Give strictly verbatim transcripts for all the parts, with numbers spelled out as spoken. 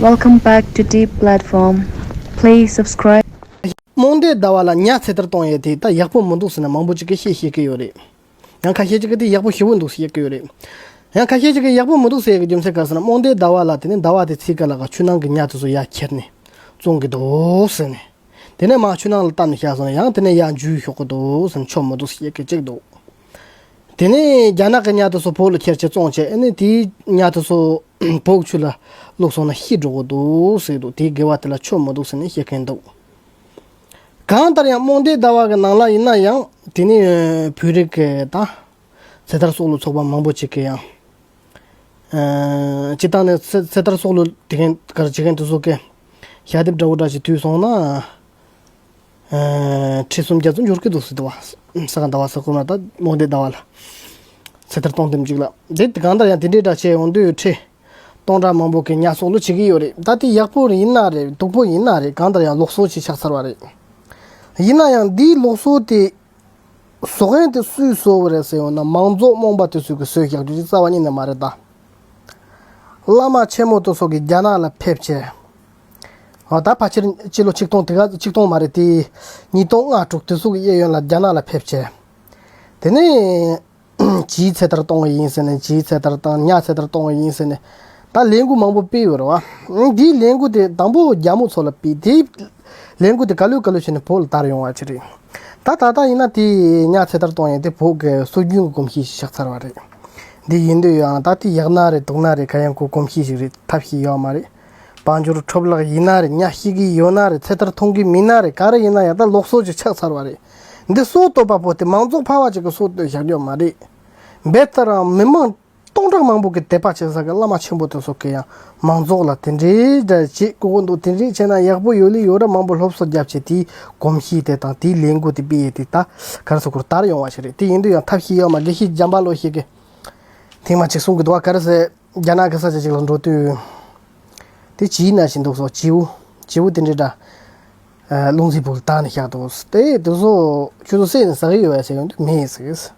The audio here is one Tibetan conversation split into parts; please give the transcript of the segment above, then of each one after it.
Welcome back to Deep Platform. Please subscribe. རྨོངས་དད་ཟླ་བ་ལ་ཉ་ཚེ་ཐར་གཏོང་ཡས་དེ་ད་ཡག་པོ་མི་འདུག་ཟེར་ན་མང་པོ་ཅིག་གིས་བཤད་བཤད་ཀྱི་ཡོད་རེད། ཡང་ཁ་ཤས་ཅིག་གིས་དེ་ཡག་པོ་ཞེ་པོ་འདུག་བཤད་ཀྱི་ཡོད་རེད། ཡང་ཁ་ཤས་ཅིག་གིས་ཡག་པོ་མི་འདུག་ཟེར་ཡས་ཀྱི་རྒྱུ་མཚན་ག་རེ་ཟེར་ན་རྨོངས་དད་ཟླ་བ་ལ་དེ་ནས་ཟླ་བ་དེ་ཚེས་ག་ལ་ག་ཆུ་ནང་གི་ཉ་དེ་ཚོ་ཡར་ཁྱེར་ནས་བཙོང་གི་འདུག་ཟེར་ནས། དེ་ནས་མར་ཆུ་ནང་ལ་བཏབ་ནས་བཞག་སོང་ན་ཡང་དེ་ནས་ཡར་འཇུ་ཤོག་གི་འདུག་ཟེར་ནས་ཆོ་མི་འདུག་ཟེར་ཡས་ཀྱི་ཅིག་འདུག་དེ་ནས་རྒྱ་ནག་གི་ཉ་དེ་ཚོ་བོད་ལ་ཁྱེར་བྱས་བཙོང་བྱས་ཨ་ནི་དེའི་ཉ་དེ་ཚོ་བོད་ཆུ་ལ་བླུགས་སོང་ན་ཤི་འགྲོ་གི་འདུག་ཟེར་འདུག་དེའི་དགེ་བ་དེ་ལ་ཆོ་མི་འདུག་ཟེར་ནས་བཤད་མཁན་འདུག་གང་ལྟར་ཡང་རྨོངས་དད་ཟླ་བ་གི་ནང་ལ་ཡིན་ན་ཡང་དེ་ནི་བོད་རིགས་ཀྱི་ད་ཚེ་ཐར་སྲོག་བླུ་ཚོགས་པ་མང་པོ་ཅིག་གིས་ཡང་། ཨ། སྤྱིར་བཏང་ནས་ཚེ་ཚེ་ཐར་སྲོག་བླུ་དེ་གན་གར་བྱེད་མཁན་དེ་ཚོ་གིས་ཞལ་འདེབས་འདྲ་བོ་འདྲ་ཞིག་བཏུས་སོང་ན། ཨ། ཁྲི་སུམ་བརྒྱ་ཙམ་འབྱོར་གི་འདུག་ཟེར་འདུག་བ། ས་ག་ཟླ་བ་ས་ཁོ་ན་ད་རྨོངས་དད་ཟླ་བ་ལ་ཚེ་ཐར་གཏོང་དེམ་ཅིག་ལ་དེ་གང་ལྟར་ཡང་དེ་འདྲའི་འདྲ་བྱས་ཡོང་དུས་ཁྲི་སྟོང་ཕྲག་མང་པོ་གི་ཉ་སྲོག་བླུ་བྱེད་ཀྱི་ཡོད་རེད། ད་དེ་ཡག་པོ་ཡིན་ན་རེད་སྡུག་པོ་ཡིན་ན་རེད་གང་ལྟར་ཡང་ལུགས་སྲོལ་ཞིག་ཆགས་ཚར་བ་རེད། ཡིན་ན་ཡང་འདིའི་ལུགས་སྲོལ་དེ། བཟོ་མཁན་དེ་སུས་བཟོས་པ་རེད་ཟེར་ཡོང་ན་མང་ཚོགས་རྨོངས་པ་དེ་ཚོས་ཀྱིས་བཟོས་བཞག་རྒྱུ་ཅིག་རྩ་བ་ཉིད་ནས་མ་རེད་ད། བླ་མ་ཆེན་མོ་དེ་ཚོ་གིས་རྒྱ་ནག་ལ་ཕེབས་བྱས། འོ་ད་ཕལ་ཆེར་སྤྱི་ལོ་ཆིག་སྟོང་དེ་ག་ཆིག་སྟོང་མ་རེད་དེ། ཉིས་སྟོང་ལྔ་དྲུག་དེ་ཚོ་གི་གཡས་གཡོན་ལ་རྒྱ་ནག་ལ་ཕེབས་བྱས། དེ་ནས་ཇིའི་ཚེ་ཐར་གཏོང་གི་ཡིན་ཟེར་ནས་ཇིའི་ཚེ་ཐར་དང་ཉ་ཚེ་ཐར་གཏོང་གི་ཡིན་ཟེར་ནས་ད་ལས་འགུལ་མང་པོ་སྤེལ་ཡོད་རེད་བ། འདིའི་ལས་འགུལ་དེ་དང་པོ་རྒྱ་མོ་ཚོ་ལ་སྤེལ་དེ། ལས་འགུལ་དེ་ག་ལེ་ག་ལེ་བྱས་ནས་བོད་ལ་དར་ཡོང་བ་ཅིག་རེད། ད་ད་ལྟ་ཡིན་ན་དེ་ཉ་ཚེ་ཐར་གཏོང་ཡས་དེ་བོད་ཀྱི་སྲོལ་རྒྱུན་གྱི་གོམས་གཤིས་ཤིག་ཆགས་ཚར་བ་རེད། འདི་ཡིན་དུས་ཡང་ད་དེ་ཡག་ན་རེད་སྡུག་ན་རེད་ག་ཡང་ཁོ་གོམས་གཤིས་ཤིག་རེད་ཐབས་ཤེས་ཡོད་མ་རེད། དཔལ་འབྱོར་འཕྲོ་བརླག་ཡིན་ན་རེད་ཉ་ཤི་གི་ཡོད་ན་རེད་ཚེ་ཐར་མཐོང་གི་མིན་ན་རེད་ག་རེ་ཡིན་ན་ཡང་ད་ལུགས་སྲོལ་ཅིག་ཆགས་ཚར་བ་རེད། འདི་སྲོལ་གཏོད་པ་པོ་དེ་མང་ཚོགས་ཕལ་བ་ཅིག་གི་སྲོལ་གཏོད་བཞག་རྒྱུ་མ་རེད། རྦད་དེ་རང་མི་མང་སྟོང་ཕྲག་མང་པོ་གི་དད་པ་བྱེད་ས་གི་བླ་མ་ཆེན་པོ་དེ་ཚོ་གི་ཡང་མང་ཚོགས་ལ་དེ་འདྲའི་འདྲ་བྱེད་དགོས་ཀྱི་འདུག་དེ་འདྲའི་བྱས་ན་ཡག་པོ་ཡོད་ལེ་ཡོད་ར་མང་པོ་སློབ་གསོ་རྒྱབ་བྱས་དེའི་གོམས་གཤིས་དེ་དང་དེའི་ལས་འགུལ་དེ་སྤེལ་ཡས་དེ་ད་ག་རེ་ཟེར་དགོས་རེད་དར་ཡོང་བ་ཞིག་རེད། དེ་ཡིན་དུས་ཡང་ཐབས་ཤེས་ཡོད་མ་དགེ་བཤེས་འཇམ་དཔལ་བློ་ཤེས་ཀྱི་ཐེངས་མ་གཅིག་གསུང་གི་འདུག་བ། ག་རེ་ཟེར། རྒྱ་ནག་གི་ས་ཆ་ཅིག་ལ་འགྲོ་དུས། དེ་བྱིའུ་ནང་བཞིན་འདུག་སོ་བྱིའུ། བྱིའུ་དེ་འདྲའི་འདྲ། ཨ། རླུང་འཛིན་ཕུག་ལ་བཏང་ནས་བཞག་འདུག་སོ། དེ་དེ་ཚོ་ཁྱོད་ཚོ་བསད་ནས་ཟ་གི་ཡོད་པས་ཟེར་ཡོང་དུས་མེད་ཟེར་གི་སོ།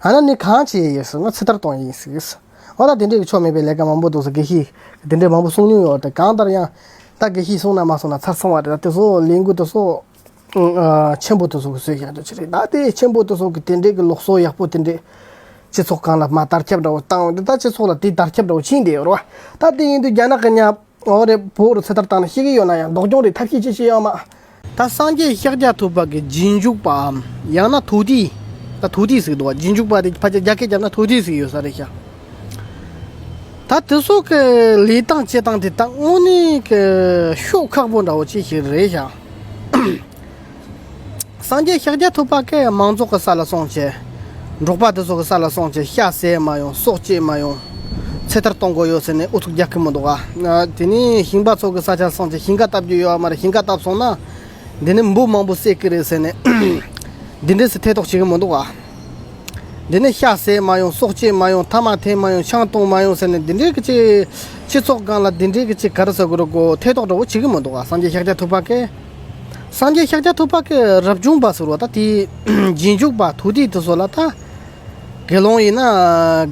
ཨ་ན་ནི་གང་བྱེད་ཡོད་ཟེར་ན་ཚེ་ཐར་གཏོང་ཡིན་ཟེར་གི་སོ། འོ་ད་དེ་འདྲའི་གི་ཆོ་མེད་པའི་ལས་ཀ་མང་པོ་འདུག་སོ་དགེ་བཤེས་དེ་འདྲའི་མང་པོ་གསུང་མྱོང་ཡོད་རེད་གང་ལྟར་ཡང་། ད་དགེ་བཤེས་གསུང་ན་མ་གསུང་ན་ཚར་སོང་བ་རེད་ད་དེ་ཚོ་ལས་འགུལ་དེ་ཚོ། ཨ། ཆེན་པོ་དེ་ཚོ་གི་བཟོས་བཞག་རྒྱུ་ཅིག་རེད་ད་དེ་ཆེན་པོ་དེ་ཚོ་གི་དེ་འདྲའི་གི་ལུགས་སྲོལ་ཡག་པོ་དེ་འདྲའི་སྤྱི་ཚོགས་སྒང་ལ་མ་དར་ཁྱབ་འདྲ་བོ་བཏང་འོང་དུས་ད་སྤྱི་ཚོགས་ལ་དེ་དར་ཁྱབ་འདྲ་བོ་ཕྱིན་བསྡད་ཡོད་རེད་བ། ད་དེ་ཡིན་དུས་རྒྱ་ནག་གི་ཉ་འོ་རེད་བོད་རུ་ཚེ་ཐར་བཏང་ནས་ཤི་གི་ཡོད་ན་ཡང་སྡུག་གྱོང་རེད་ཐབས་ཤེས་ཅི་བྱེད་ཡོད་མ། ད་སངས་རྒྱས་ཤཱཀྱ་ཐུབ་པ་གི་རྗེས་འཇུག་པའམ་ཡང་ན་དུ་ཏི། ད་དུ་ཏི་ཟེར་གི་འདུག་བ་རྗེས་འཇུག་པ་དེ་ཕལ་ཆེར་རྒྱ་སྐད་རྒྱབ་ན་དུ་ཏི་ཟེར་གི་ཡོད་ས་རེད་ཤག་ད་དེ་ཚོ་གི་ལས་སྟངས་བྱེད་སྟངས་དེ་ད་དངོས་གནས་གི་ཤོག་ཁག་པོ་འདྲ་བོ་ཅིག་ཞིག་རེད་ཤག་སངས་རྒྱས་ཤཱཀྱ་ཐུབ་པ་གིས་མང་ཚོགས་ཀྱི་ས་ལ་སོང་བྱས། འབྲོག་པ་དེ་ཚོ་གི་ས་ལ་སོང་བྱས་ཤ་བཟས་མ་ཡོང་སྲོག་བཅད་མ་ཡོང་། ཚེ་ཐར་གཏོང་དགོས་ཡོད་ཟེར་ནས་ཨུ་ཚུགས་རྒྱག་གི་མི་འདུག་ག་དེ་ནས་ཞིང་པ་ཚོ་གི་ས་ཆ་ལ་སོང་བྱས་ཞིང་ཁ་བཏབ་རྒྱུ་ཡོད་མ་རེད་ཞིང་ཁ་བཏབ་སོང་ན། འདི་ནས་འབུ་མང་པོ་བསད་ཀྱི་རེད་ཟེར་ནས། འདི་འདྲས་སུ་ཐེ་གཏོགས་བྱེད་ཀྱི་མི་འདུག་ག་འདི་ནས་ཤ་བཟས་མ་ཡོང་སྲོག་བཅད་མ་ཡོང་ཐ་མག་འཐེན་མ་ཡོང་ཆང་བཏུང་མ་ཡོང་ཟེར་ནས་འདི་འདྲའི་གི་ཅིག་སྤྱི་ཚོགས་སྒང་ལ་འདི་འདྲའི་གི་ཅིག་ག་རེ་ཟེར་དགོས་རེད་གོ་ཐེ་གཏོགས་འདྲ་བོ་བྱེད་ཀྱི་མི་འདུག་ག་སངས་རྒྱས་ཤཱཀྱ་ཐུབ་པ་གིས། སངས་རྒྱས་ཤཱཀྱ་ཐུབ་པ་གིས་རབ་བྱུང་པ་ཟེར་བ་ད་དེའི་རྗེས་འཇུག་པ་དུ་ཏི་དེ་ཚོ་ལ་ད། དགེ་སློང་ཡིན་ན་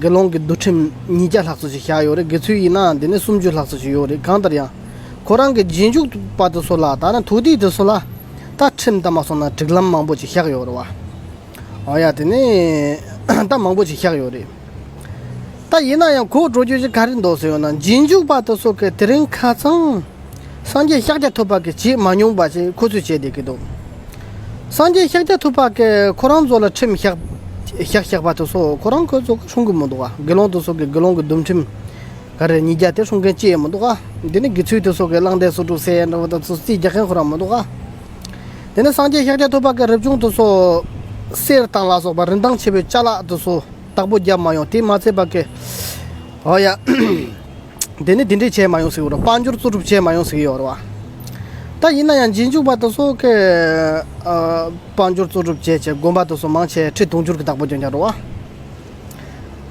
དགེ་སློང་གི་འདུལ་ཁྲིམས་ཉིས་བརྒྱ་ལྷག་ཙམ་ཞིག་བཞག་ཡོད་རེད། དགེ་ཚུལ་ཡིན་ན་འདི་ནས་སུམ་ཅུ་ལྷག་ཙམ་ཞིག་ཡོད་རེད། གང་ལྟར་ཡང་ཁོ་རང་གི་རྗེས་འཇུག་པ་དེ་ཚོ་ལ་ད་ནི་དུ་ཏི་དེ་ཚོ་ལ་ད་ཁྲིམས་དང་མ་སོང་ན་སྒྲིག་ལམ་མང་པོ་ཅིག་བཞག་ཡོད་རེད་བ། འོ་ཡ་དེ་ནས་ད་མང་པོ་ཅིག་བཞག་ཡོད་རེད། ད་ཡིན་ན་ཡང་གོ་བགྲོ་རྒྱུ་ཅིག་ག་རེ་འདུག་ཟེར་ཡོད་ན་རྗེས་འཇུག་པ་དེ་ཚོ་གི་དེ་རིང་ཁ་སང་། སངས་རྒྱས་ཤཱཀྱ་ཐུབ་པ་གིས་བྱེད་མ་མྱོང་བ་ཞིག་ཁོ་ཚོས་བྱས་བསྡད་ཀྱི་འདུག་སངས་རྒྱས་ཤཱཀྱ་ཐུབ་པ་གིས་ཁོ་རང་ཚོ་ལ་ཁྲིམས་བཞག་བཞག་བཞག་པ་དེ་ཚོ་ཁོ་རང་ཁོ་ཚོ་གིས་སྲུང་གི་མི་འདུག་ག་དགེ་སློང་དེ་ཚོ་གིས་དགེ་སློང་གི་འདུལ་ཁྲིམས་ག་རེ་ཉིས་བརྒྱ་དེ་སྲུང་མཁན་ཅི་ཡང་མི་འདུག་ག་འདི་ནི་དགེ་ཚུལ་དེ་ཚོ་གིས་བླང་དོར་སོ་དྲུག་ཟེར་ཡ་འདྲ་བོ་དང་ཚོ་རྩིས་རྒྱག་མཁན་ཁོ་རང་མི་འདུག་ག་དེ་ནི་སངས་རྒྱས་ཤཱཀྱ་ཐུབ་པ་གིས་རབ་བྱུང་དེ་ཚོ་གསེར་དང་ལ་སོགས་པ་རིན་ཐང་ཆེ་བའི་ཅ་ལག་དེ་ཚོ་བདག་པོ་བརྒྱབ་མ་ཡོང་དེ་མ་ཚད་པ་གི་འོ་ཡ། དེ་ནི་དེ་འདྲས་བྱས་མ་ཡོང་ཟེར་གི་རེད། དཔལ་འབྱོར་རྩོལ་སྒྲུབ་བྱས་མ་ཡོང་ཟེར་གི་ཡོད་རེད་བ། ད་ཡིན་ན་ཡང་རྗེས་འཇུག་པ་དེ་ཚོ་གི་ཨ། དཔལ་འབྱོར་རྩོལ་སྒྲུབ་བྱས་བྱས་དགོན་པ་དེ་ཚོ་མང་ཆེ་ཁྲི་དུང་ཕྱུར་གི་བདག་པོ་རྒྱག་རྒྱག་རེད་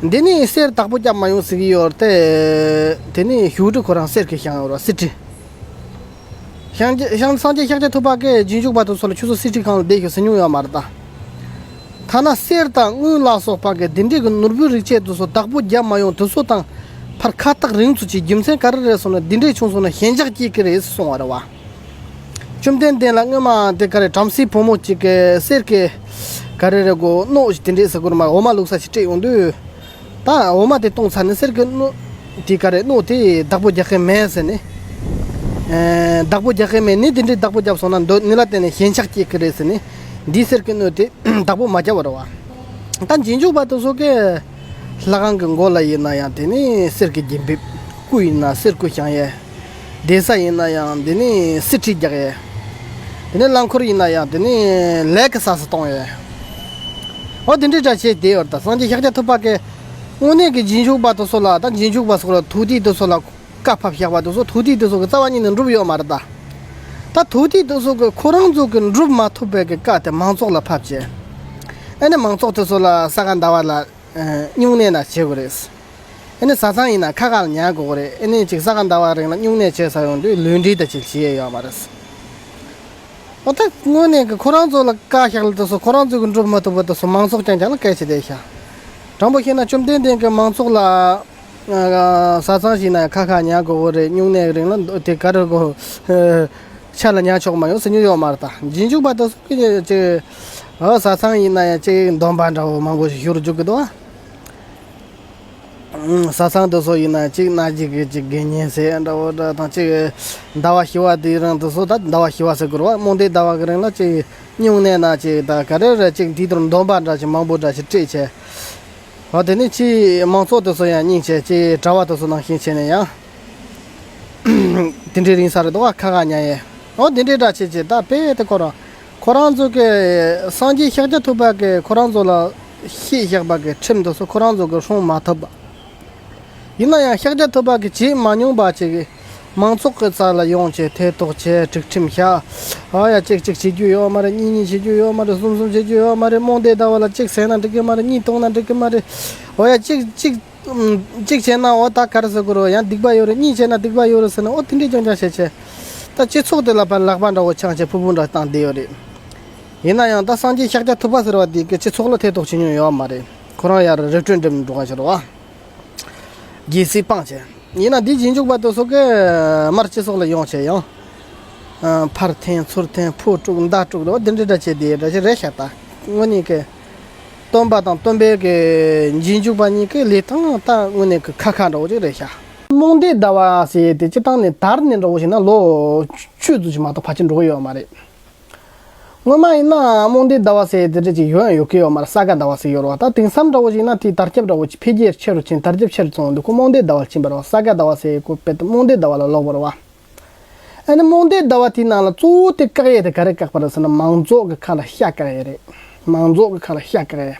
བ། འདི་ནི་གསེར་བདག་པོ་རྒྱབ་མ་ཡོང་ཟེར་གི་ཡོད་རེད་དེ། དེ་ནི་བཞུགས་ཁྲི་ཁོ་རང་གསེར་གྱིས་བཞེངས་ཡོད་རེད་བ་གསེར་ཁྲི། ཤང་ཤང་སངས་རྒྱས་ཤཱཀྱ་ཐུབ་པ་གིས་རྗེས་འཇུག་པ་དེ་ཚོ་ལ་ཁྱོད་ཚོ་གསེར་ཁྲི་གང་ལ་བསྡད་ཤོག་ཟེར་མྱོང་ཡོད་མ་རེད་ད། ཐ་ན་གསེར་དང་དངུལ་ལ་སོགས་པ་གི་དེ་འདྲས་ཀྱི་ནོར་བུའི་རིགས་ཆད་དེ་ཚོ་བདག་པོ་རྒྱབ་མ་ཡོང་དེ་ཚོ་དང་ ཕར་ཁ་བཏགས་རིང་ཚུལ་གྱི་རྒྱུ་མཚན་ག་རེ་རེད་སོང་ན། འདི་འདྲའི་བྱུང་སོང་ན་ཞེན་ཆགས་སྐྱེ་གི་རེད་གསུང་བ་རེད་བ། བཅོམ་ལྡན་འདས་ལ་སྔོན་མ་དེ་ག་རེ་བྲམ་ཟེའི་བུ་མོ་གཅིག་གི་གསེར་གི་ག་རེ་རེད་གོ་རྣོ་ཞིག་དེ་འདྲའི་ཟེར་གོ་རེད་མ། འོ་མ་བླུགས་ས་ཞིག་སྤྲད་ཡོང་དུས། ད་འོ་མ་དེ་བཏུང་ཚར་ནས་གསེར་གི་རྣོ་དེ་ག་རེ་རྣོ་དེ་བདག་པོ་རྒྱག་གི་མེད་ཟེར་ནས། ཨེ། བདག་པོ་རྒྱག་གི་མེད་ནི། དེ་འདྲའི་བདག་པོ་རྒྱབ་སོང་ན་འདོད་ནི་ལ་བརྟེན་ནས་ཞེན་ཆགས་སྐྱེ་གི་རེད་ཟེར་ནས། འདིའི་གསེར་གི་རྣོ་དེ་བདག་པོ་མ་རྒྱབ་པ་རེད་བ། ད་རྗེས་འཇུག་པ་དེ་ཚོ་གི་ལྷ་ཁང་གི་མགོ་ལ་ཡིན་ན་ཡང་དེ་ནི་གསེར་གི་རྒྱན་འབེབས། སྐུ་ཡིན་ན་གསེར་སྐུ་བཞེངས་ཡས། གདན་ས་ཡིན་ན་ཡང་དེ་ནི་གསེར་ཁྲི་རྒྱག་ཡས། དེ་ནི་རླངས་འཁོར་ཡིན་ན་ཡང་དེ་ནི་ལས་ཀྱི་ས་སུ་གཏོང་ཡས། འོ་དེ་འདྲའི་འདྲ་བྱས་བསྡད་ཡོད་རེད། ད་སངས་རྒྱས་ཤཱཀྱ་ཐུབ་པ་གི་དངོས་གནས་ཀྱི་རྗེས་འཇུག་པ་དེ་ཚོ་ལ། ད་རྗེས་འཇུག་པ་སོགས་ལ་ཐུགས་ཐིག་དེ་ཚོ་ལ་བཀའ་ཕབ་བཞག་པ་དེ་ཚོ། ཐུགས་ཐིག་དེ་ཚོ་གི་རྩ་བ་ཉིད་ནས་འགྲུབ་ཡོད་མ་རེད་ད། ད་ཐུགས་ཐིག་དེ་ཚོ་གི་ཁོ་རང་ཚོ་གི་འགྲུབ་མ་ཐུབ་པའི་གི་བཀའ་དེ་མང་ཚོགས་ལ་ཕབ་བྱས། ཨ་ནི་མང་ཚོགས་དེ་ཚོ་ལ་ས་ག་ཟླ་བ་ལ་ཨ་སྨྱུང་གནས་ན་བྱེད་དགོས་རེད། ཨ་ནི་བཟའ་ཚང་ཡིན་ན་ཁ་ཁ་ལ་ཉར་དགོས་རེད། ཨ་ནི་ཅིག་ས་ག་ཟླ་བ་རིང་ལ་སྨྱུང་གནས་བྱེད་ས་ཡོང་དུས་ལུས་འབྲེལ་དང་ཅིག་བྱེད་ཡས་ཡོད་མ་རེད། འོ་ད་དངོས་གནས་ཀྱི་ཁོ་རང་ཚོ་ལ་བཀའ་བཞག་ལ་དེ་ཚོ་ཁོ་རང་ཚོ་གི་འགྲུབ་མ་ཐུབ་པ་དེ་ཚོ་མང་ཚོགས་རྐྱང་རྐྱང་ལ་སྐད་ཆ་དེ་བཤད། དྲང་པོ་བཤད་ན་བཅོམ་ལྡན་འདས་ཀྱིས་མང་ཚོགས་ལ་ཨ་བཟའ་ཚང་ཞིག་ན་ཁ་ཁ་ཉར་དགོས་རེད། སྨྱུང་གནས་རིང་ལ་དེ་ག་རེ་དགོས། ཆ་ལ་ཉར་ཆོག་མ་ཡོང་ཟེར་མྱོང་ཡོད་མ་རེད་ད། རྗེས་འཇུག་པ་དེ་ཚོ་གི་ཅིག་ཨ་བཟའ་ཚང་ཡིན་ན་ཡང་ཅིག་འདོན་པ་འདྲ་བོ་མང་པོ་ཞིག་ཞུ་རུ་འཇུག་གི་འདུག་ཨ། བཟའ་ཚང་དེ་ཚོ་ཡིན་ན་གཅིག་ན་གཅིག་གི་གཅིག་དགེ་བསྙེན་ཟེར་འདྲ་བོ་འདྲ་དང་། གཅིག་ཟླ་བ་བཞི་པ་དེའི་རིང་དེ་ཚོ་ད་ཟླ་བ་བཞི་པ་ཟེར་དགོས་རེད་བ། རྨོངས་དད་ཟླ་བ་གི་རིང་ལ་གཅིག་སྨྱུང་གནས་ན་གཅིག་ད་ག་རེ་རེད། གཅིག་འདི་ལྟར་འདོན་པ་འདྲ་ཞིག་མང་པོ་འདྲ་ཞིག་སྤྲད་བྱས། འོ་དེ་ནས་ཅིག་མང་ཚོགས་དེ་ཚོ་ཡང་སྙིང་རྗེ་ཅིག་གྲྭ་པ་དེ་ཚོ་ནང་བཞིན་བྱས་ནས་ཡང་དེ་འདྲའི་རིང་ས་རེད་འདུག་བ། ཁ་ཁ་ཉར་ཡས། འོ་དེ་འདྲའི་འདྲ་བྱས་བྱས་ད་དཔེ་དེ་ཁོ་རང་ཁོ་རང་ཚོ་གི་སངས་རྒྱས་ཤཱཀྱ་ཐུབ་པ་གི་ཁོ་རང་ཚོ་ལ་བཤད་བཞག་པ་གི་ཁྲིམས་དེ་ཚོ་ཁོ་རང་ཚོ་གི་སྲུང་མ་ཐུབ་པ། ཡིན་ན་ཡང་ཤཱཀྱ་ཐུབ་པ་གི་བྱེད་མ་མྱོང་པ་ཅིག་གི་མང་ཚོགས་ཀྱི་རྩ་ལ་ཡོང་བྱས་ཐེ་གཏོགས་བྱས་སྒྲིག་ཁྲིམས་བཞག། ཨ་ཡ་གཅིག་གཅིག་བྱེད་རྒྱུ་ཡོད་མ་རེད། གཉིས་གཉིས་བྱེད་རྒྱུ་ཡོད་མ་རེད། གསུམ་གསུམ་བྱེད་རྒྱུ་ཡོད་མ་རེད། རྨོངས་དད་ཟླ་བ་ལ་གཅིག་ཟས་ན་འགྲིག་གི་མ་རེད། གཉིས་འཐུང་ན་འགྲིག་གི་མ་རེད། ཨོ་ཡ་གཅིག་གཅིག་ཨམ། གཅིག་བྱས་ན་འོ་ད་ག་རེ་ཟེར་དགོས་རེད། ཡང་སྡིག་པ་ཡོད་རེད། གཉིས་བྱས་ན་སྡིག་པ་ཡོད་རེད་ཟེར་ན། འོ་དེ་འདྲའི་རྐྱང་རྐྱང་བྱས་བྱས་ད་སྤྱི་ཚོགས་དེ་ལ་ཕར་ལག་པ་འདྲ་བོ་འཆང་བྱས་ཕུར་བུ་འདྲ་བཏང་བསྡད་ཡོད་རེད། ཡིན་ན་ཡང་ད་སངས་རྒྱས་ཤཱཀྱ་ཐུབ་པ་ཟེར་བ་དེ་གི་སྤྱི་ཚོགས་ལ་ཐེ་གཏོགས་བྱེད་མྱོང་ཡོད་མ་རེད། ཁོ་རང་ཡར་རི་ཁྲོད་འགྲིམ་འགྲོ་ག་ཞིག་རེད་བ། རྒྱལ་སྲིད་སྤངས་བྱས། ཡིན་ན་འདི་རྗེས་འཇུག་པ་དེ་ཚོ་གི་མར་སྤྱི་ཚོགས་ལ་ཡོང་བྱས་ཡང་། ཨ། ཕར་འཐེན་ཚུར་འཐེན་ཕོ་དཀྲུག་མདའ་དཀྲུག་རེད་བ། འདི་འདྲ་འདྲ་བྱས་དེ་འདྲ་ཞིག་རེད་ཤག་ད་དངོས་གནས་ཀྱི་སྟོན་པ་དང་སྟོན་པའི་གི་རྗེས་འཇུག་པ་གཉིས་ཀྱི་ལས་སྟངས་ད་དངོས་གནས་ཀྱི་ཁ་ཁ་འདྲ་བོ་ཅིག་རེད་ཤག་རྨོངས་དད་ཟླ་བ་ཟེར་དེ་སྤྱིར་བཏང་ནས་དར་ནས་འདྲ་བོ་ཞིག་ན་ལོ་བཅུ་ཙམ་ཞིག་མ་གཏོགས་ཕལ་ཆེར་འགྲོ་གི་ཡོད་མ་རེད། སྔོན་མ་ཡིན་ན་རྨོངས་དད་ཟླ་བ་ཟེར་དེ་འདྲ་ཅིག་ཡོད་ཡང་ཡོད་ཀྱི་ཡོད་མ་རེད། ས་ག་ཟླ་བ་ཟེར་ཡོད་རེད་བ། ད་དེང་སང་འདྲ་བོ་ཞིག་ན་དེའི་དར་ཁྱབ་འདྲ་བོ་ཅིག་འཕེལ་རྒྱས་ཆེ་རུ་ཕྱིན། དར་ཁྱབ་ཆེ་རུ་སོང་དུས་ཁོ་རྨོངས་དད་ཟླ་བར་ཕྱིན་པ་རེད་བ། ས་ག་ཟླ་བ་ཟེར་ཁོ་དཔེ་ད་རྨོངས་དད་ཟླ་བ་ལ་ལོག་པ་རེད་བ། ཨ་ནི་རྨོངས་དད་ཟླ་བ་དེའི་ནང་ལ་གཙོ་བོ་དེ་བཀག་ཡས་དེ་ག་རེ་བཀག་པ་རེད་ཟེར་ན། མང་ཚོགས་ཀྱི་ཁ་ལ་ཤ་བཀག་ཡས་རེད། མང་ཚོགས་ཀྱི་ཁ་ལ་ཤ་བཀག་ཡས།